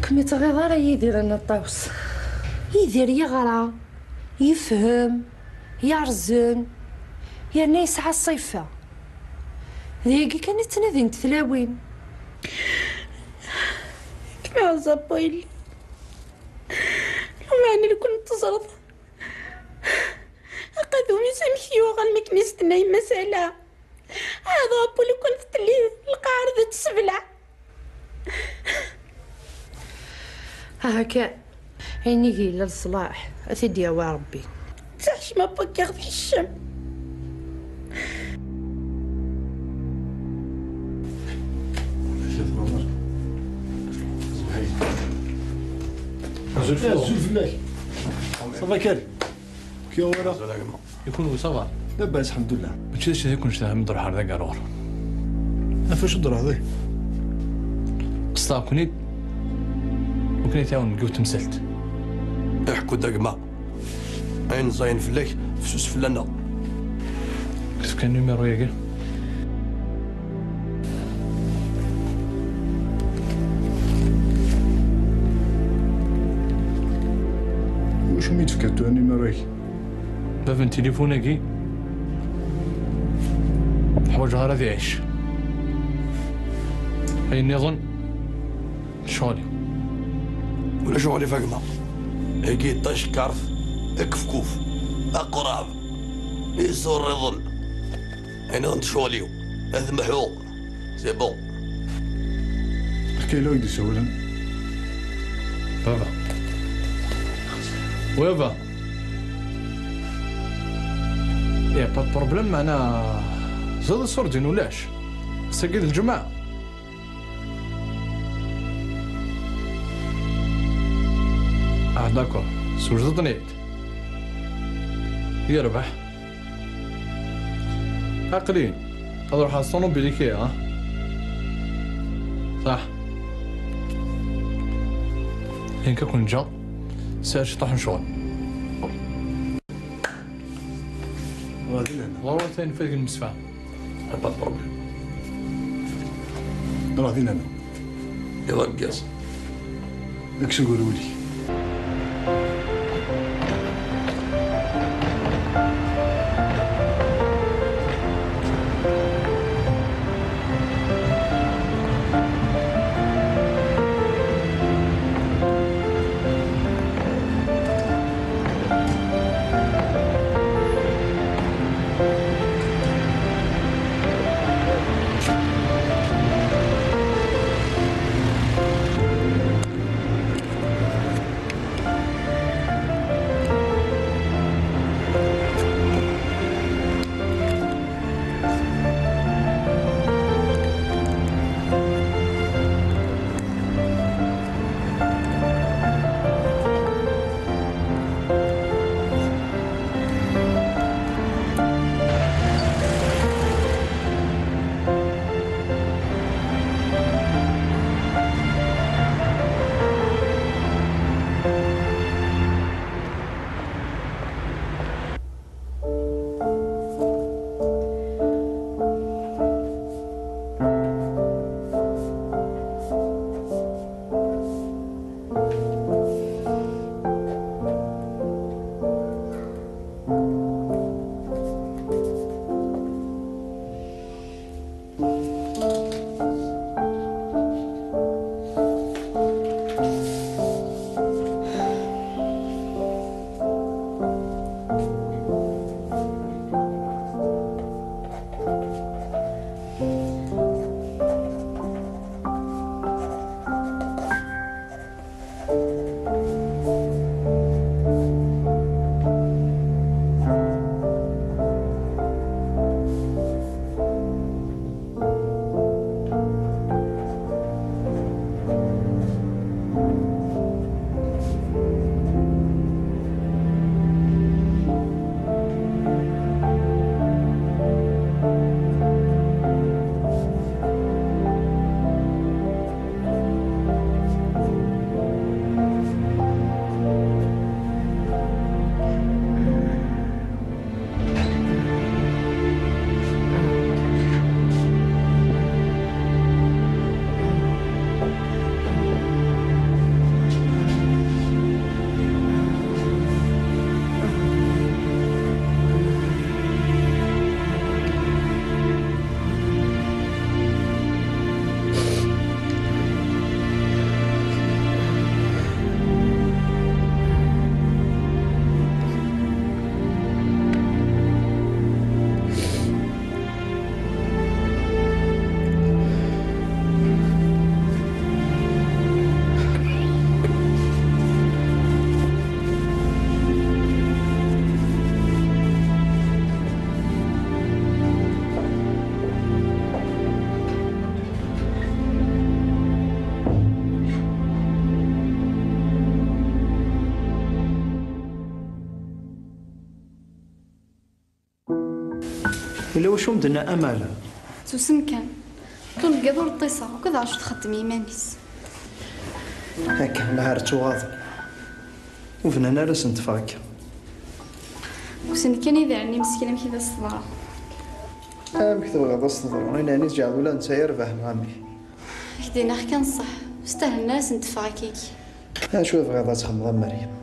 Kem ur tɣiḍ ara Yidir a Ṭawes. Yidir yeɣra, yefhem, yerẓen, yerna yesɛa ṣṣifa. D yagi kan i ttnadint tlawin. Kem iɛeẓẓ a yelli. Lameɛna lukan teẓreḍ aqadum-is amek yuɣal, mi akken i s-tenna yemma Sala. Aɛḍu apul lukan teṭṭelli lqaɛer d tsebla. Aha kan, ayen i yella leṣlaḥ, ad t-id-yawi Rebbi. Ttaḥcem a Paki, ɣ-tḥeccem. Azul fell-ak. Azul fell-ak. Ça va, Karim? Kya wara? Azul a gma. I kunwi, ça va? Labas, lḥemdullah. Mačči d acu i kun-icedhen ad nruḥ ar d agaṛur. Ɣef wacu d-truḥeḍ ihi? Qesdeɣ-ken-id, ur ken-iɛawen deg yiwet temsalt. Iḥku-d a gma. Ayen ẓayen fell-ak, fessus fell-aneɣ. Tefka numéro-yagi? Mi d-tefka Tony Murray. Bab n tilifun-agi, ḥwaǧeɣ ara ad iɛic. Ayen nniḍen, ccɣel-iw. Ulac uɣlif a gma. Agi d tacekkart, d akefkuf, aqrab, mi yessurriḍen. Ayen nniḍen d ccɣel-iw. Ad mḥuɣ. C'est bon. Akka yella i d-isawlen. Baba. Oui, baba. Il y a pas de problème, meɛna zad ṣṣurdin ulac. Ass-agi d lǧemɛa. Ah, d'accord. Swejdeḍ-ten-id. Yerbeḥ. Aql-i ad ruḥeɣ s ṭunubil-ik ihi, ha? Ṣaḥ. Yenka kun ǧa, sɛiɣ ciṭuḥ n ccɣel. Ɣur-wat ayen fad gen msefham. Pas de problème. Ruḥ dinna. Iḍ ameggaz. Kkes ugur wuli. Yella wacu m-d-tenna Amala? Susem kan. Tungiḍ ur ṭṭiseɣ, akk d acu txeddem i yiman-is. Akka, lɛar ttuɣaḍen. Ur bnan ara s-nṭfeɣ akka. Ur ssnen kan idrimen imeskin amek i d as-teḍra. Amek tebɣiḍ ad s-teḍru? Ayen ɛni tǧeɛḍ ula netta yerbeḥ neɣ amek? Ak-d-iniɣ kan ṣṣeḥ, ur stahlen ara s-nṭfeɣ akkagi. Acu i tebɣiḍ ad txedmeḍ a Meryem?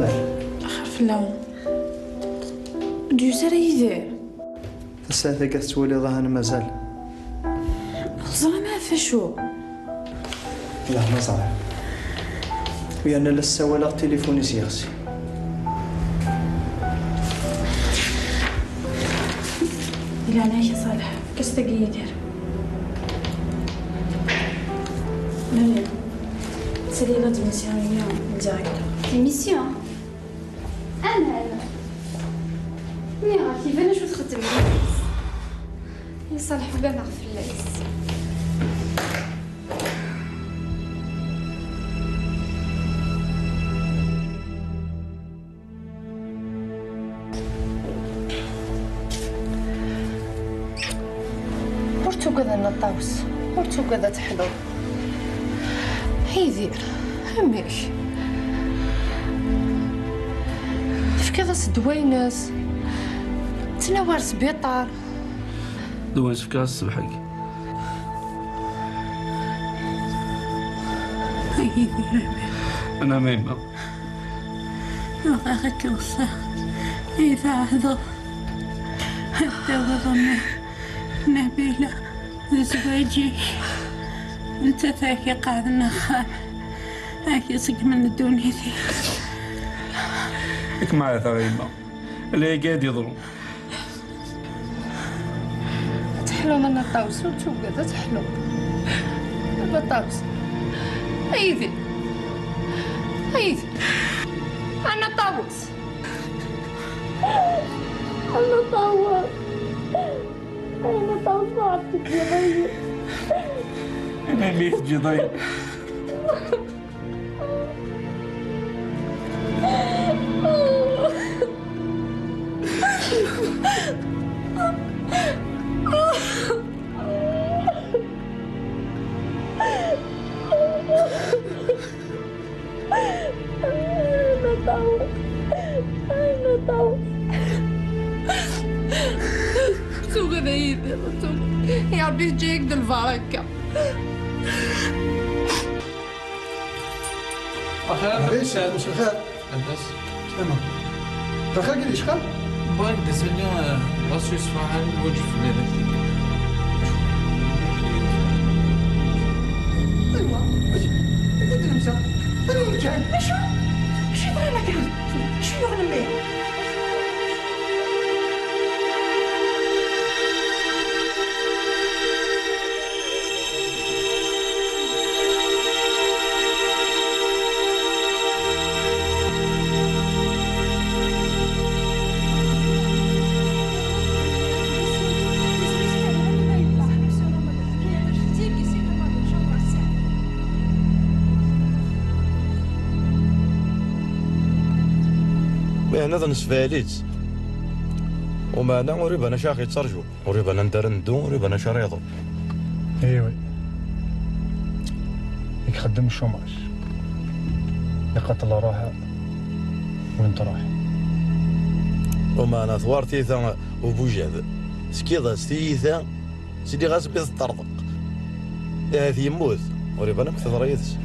Axir fell-awen. Ur d-yusi ara Yidir. Tasaɛet-agi tettwaliḍ ahan mazal. Ur teẓrim ara ɣef acu. Lah, ma ẓriɣ. U yerna la ssawaleɣ, tilifun-is yexsi. Di leɛnaya-k a Ṣaleḥ, efk-as tagi i Yidir. Lalla, ttali la démission-agi n directeur. Démission? Aman. Nniɣ-ak, iban acu txeddem yid-s. Iṣalḥ ugameɣ fell-as. Ur tugad a Nna Ṭawes, ur tugad ad teḥluḍ. Yidir, amek? Tefkiḍ-as ddwa-ines? Ttnaw ar sbiṭar. Ddwa-ines fkiɣ-as ṣṣbeḥ-agi. Ay Yidir, amek? Ana ma yemma. Bɣiɣ ad k-weṣṣaɣ. Ay tɛehdeḍ ad tawiḍ mmi Nabila d zzwaǧ-ik. Nettat ad k-iqeɛden axxam, ad k-iṣeggmen ddunit-ik. Ad kem-ɛateɣ a yemma. Ala aya ad yeḍrun. Ad teḥluḍ a Nna Ṭawes, ur tugad, ad teḥluḍ. A Nna Ṭawes. A Yidir. A Yidir. A Nna Ṭawes. A Nna Ṭawes. A Nna Ṭawes, maɛef teǧǧiḍ-iyi? Melmi i teǧǧiḍ-iyi? Tugad a Yidir, tugad. Ya Ṛebbi, teǧǧa-yak-d lbaraka. Axir a Lḥafiz, msel xir. Lɛabbas. Slama. Daxel gid icxal? Bɣiɣ d asali, eh, ɣas yusfa ḥal, lwaǧeb fell-i ad ak-t-iniɣ. Aywa, acu? Acu d lemsa? Anwa mǧan? Acu? Acu yebɣan akka? Acu yuɣen mmi? Meɛna ad nesfahel-itt. Umeɛna ur iban acu aɣ-yettarǧu. Ur iban anda ara neddu, ur iban acu ara yeḍru. Iwi. I ixeddem ccumac. Iqatel ṛṛuḥ win truḥ. Umeɛna twar tiyita ubujad. Tefkiḍ-as tiyita, sliɣ-as mi teṭṭerḍeq. Ahat yemmut. Ur iban akk teḍra yid-s.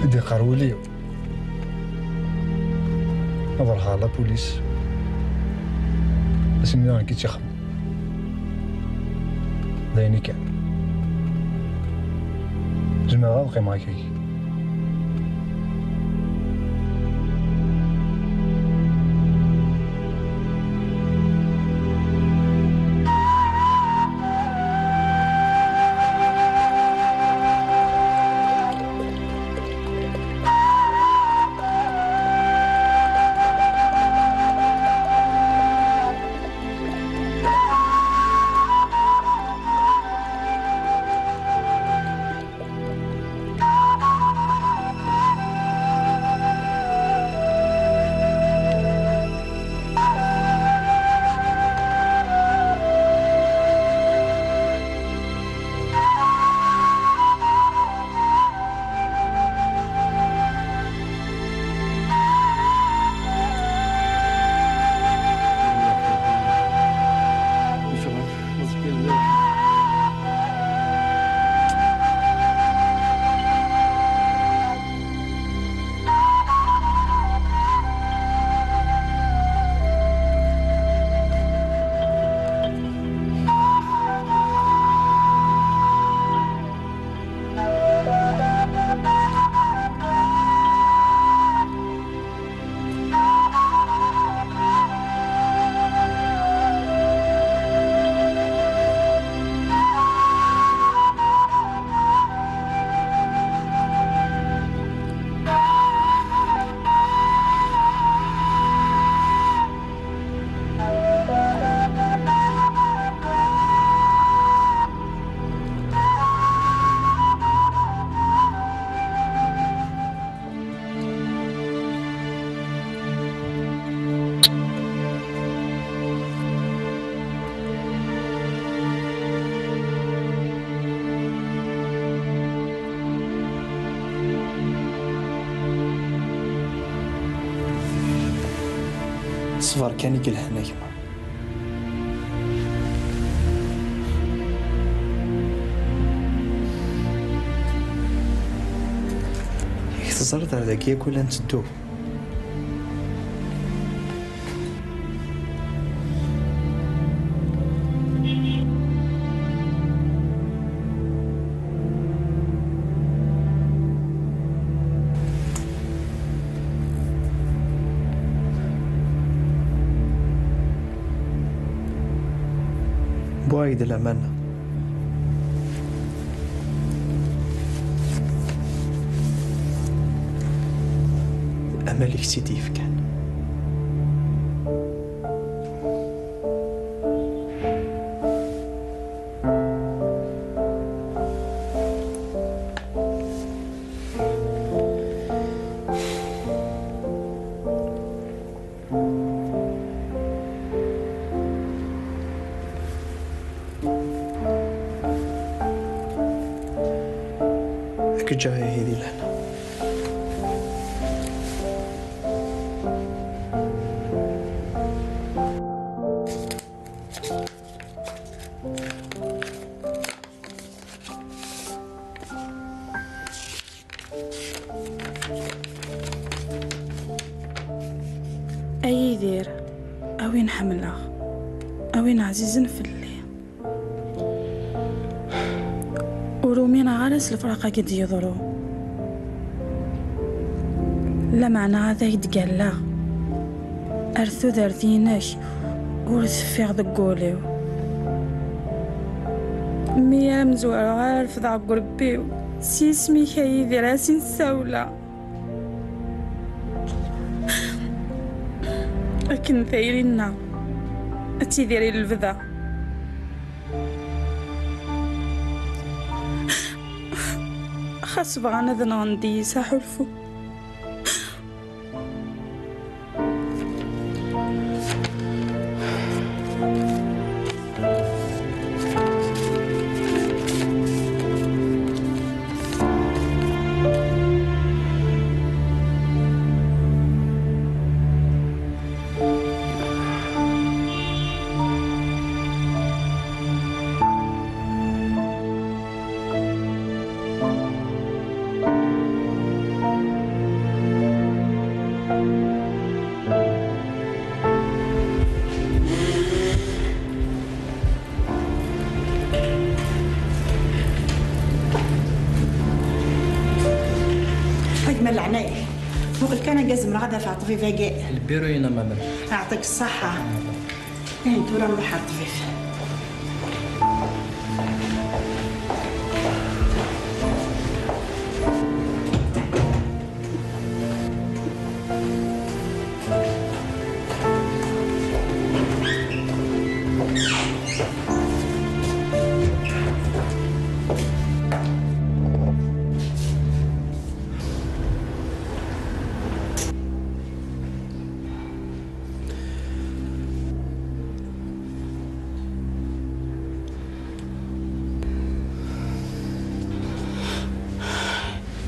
Ad iqqar wul-iw. Ad ruḥeɣ ɣer la police. Asmi daɣen k-id-ixdem. D ayen i kan. Zemreɣ ad qqimeɣ akkagi. Ṣṣber kan i yelhan a gma. Yak teẓriḍ ar dagi yakk ula nteddu. Wwiɣ-ak-d laman. Amal i k-tt-id-yefkan. Ad k-ǧǧeɣ ihi di lehna. A Yidir, a win ḥemmleɣ, a win ɛzizen fell-i. Ur umineɣ ara s lefraq-agi d-yeḍru. Lameɛna ad ak-d-galleɣ. Ar tudert-inek ur teffiɣ deg wul-iw. Mi ara m-zwareɣ ara refdeɣ deg urebbi-w. S yisem-ik a Yidir ara s-in-ssawleɣ. Akken tayri-nneɣ ad tidir i lebda. Xas bɣan ad nɣen deg-s aḥulfu. A gma leɛnaya-k, muqel kan anga zemreɣ ad afeɣ ṭṭbib-agi. Lbiru-ina, madam. Yeɛṭik ṣṣeḥḥa. Ayen tura nruḥ ar ṭṭbib.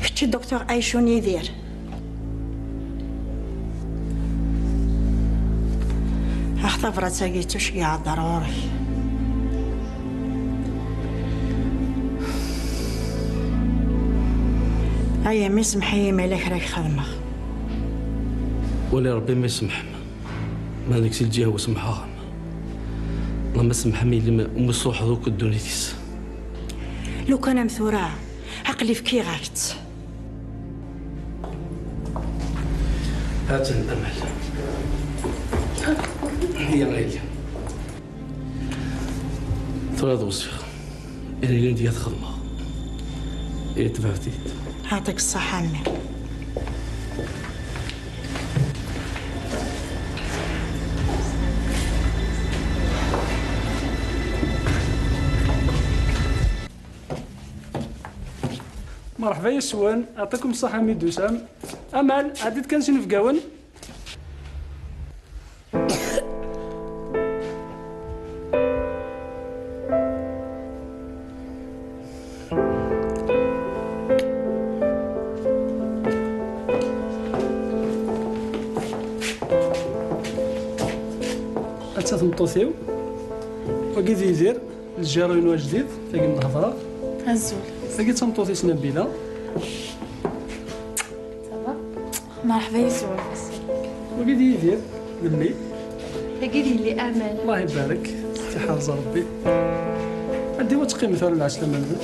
Kečč i Docteur Ɛicun Yidir. Ax tabrat-agi d tuceggeɛ-d ar ɣur-k. Aya mi semḥ-iyi ma yella kra i k-xedmeɣ. Wali Rebbi ma isemḥem. Ma deg si lǧiha-w semḥeɣ-am. Neɣ ma semḥem yelli-m umi tesruḥeḍ akk ddunit-is. Lukan am tura, aql-i fkiɣ-ak-tt. Ha-tt-an Amal. Ya Amal. Tura ad ɣ-ẓriɣ. Ilelli n deg-i ad xedmeɣ. Ihi tebɛet-it. Yeɛṭik ṣṣeḥḥa a mmi. Merḥba yes-wen, yeɛṭikum ṣṣeḥḥa mi d-tusam. Amal, ɛeddi-d kan s inebgawen. Ta tmeṭṭut-iw. Wagi d Yidir, lǧiru-inu ajdid, tagi n-d-hedreɣ. Azul. Tagi d tameṭṭut-is Nabila. Ça va? Merḥba yis-wen. Wagi d Yidir, d mmi. Tagi d yelli Amal. Allah ibarek, tiḥerẓ Rebbi. Adi wa teqqimet ar lɛeslama-nwen.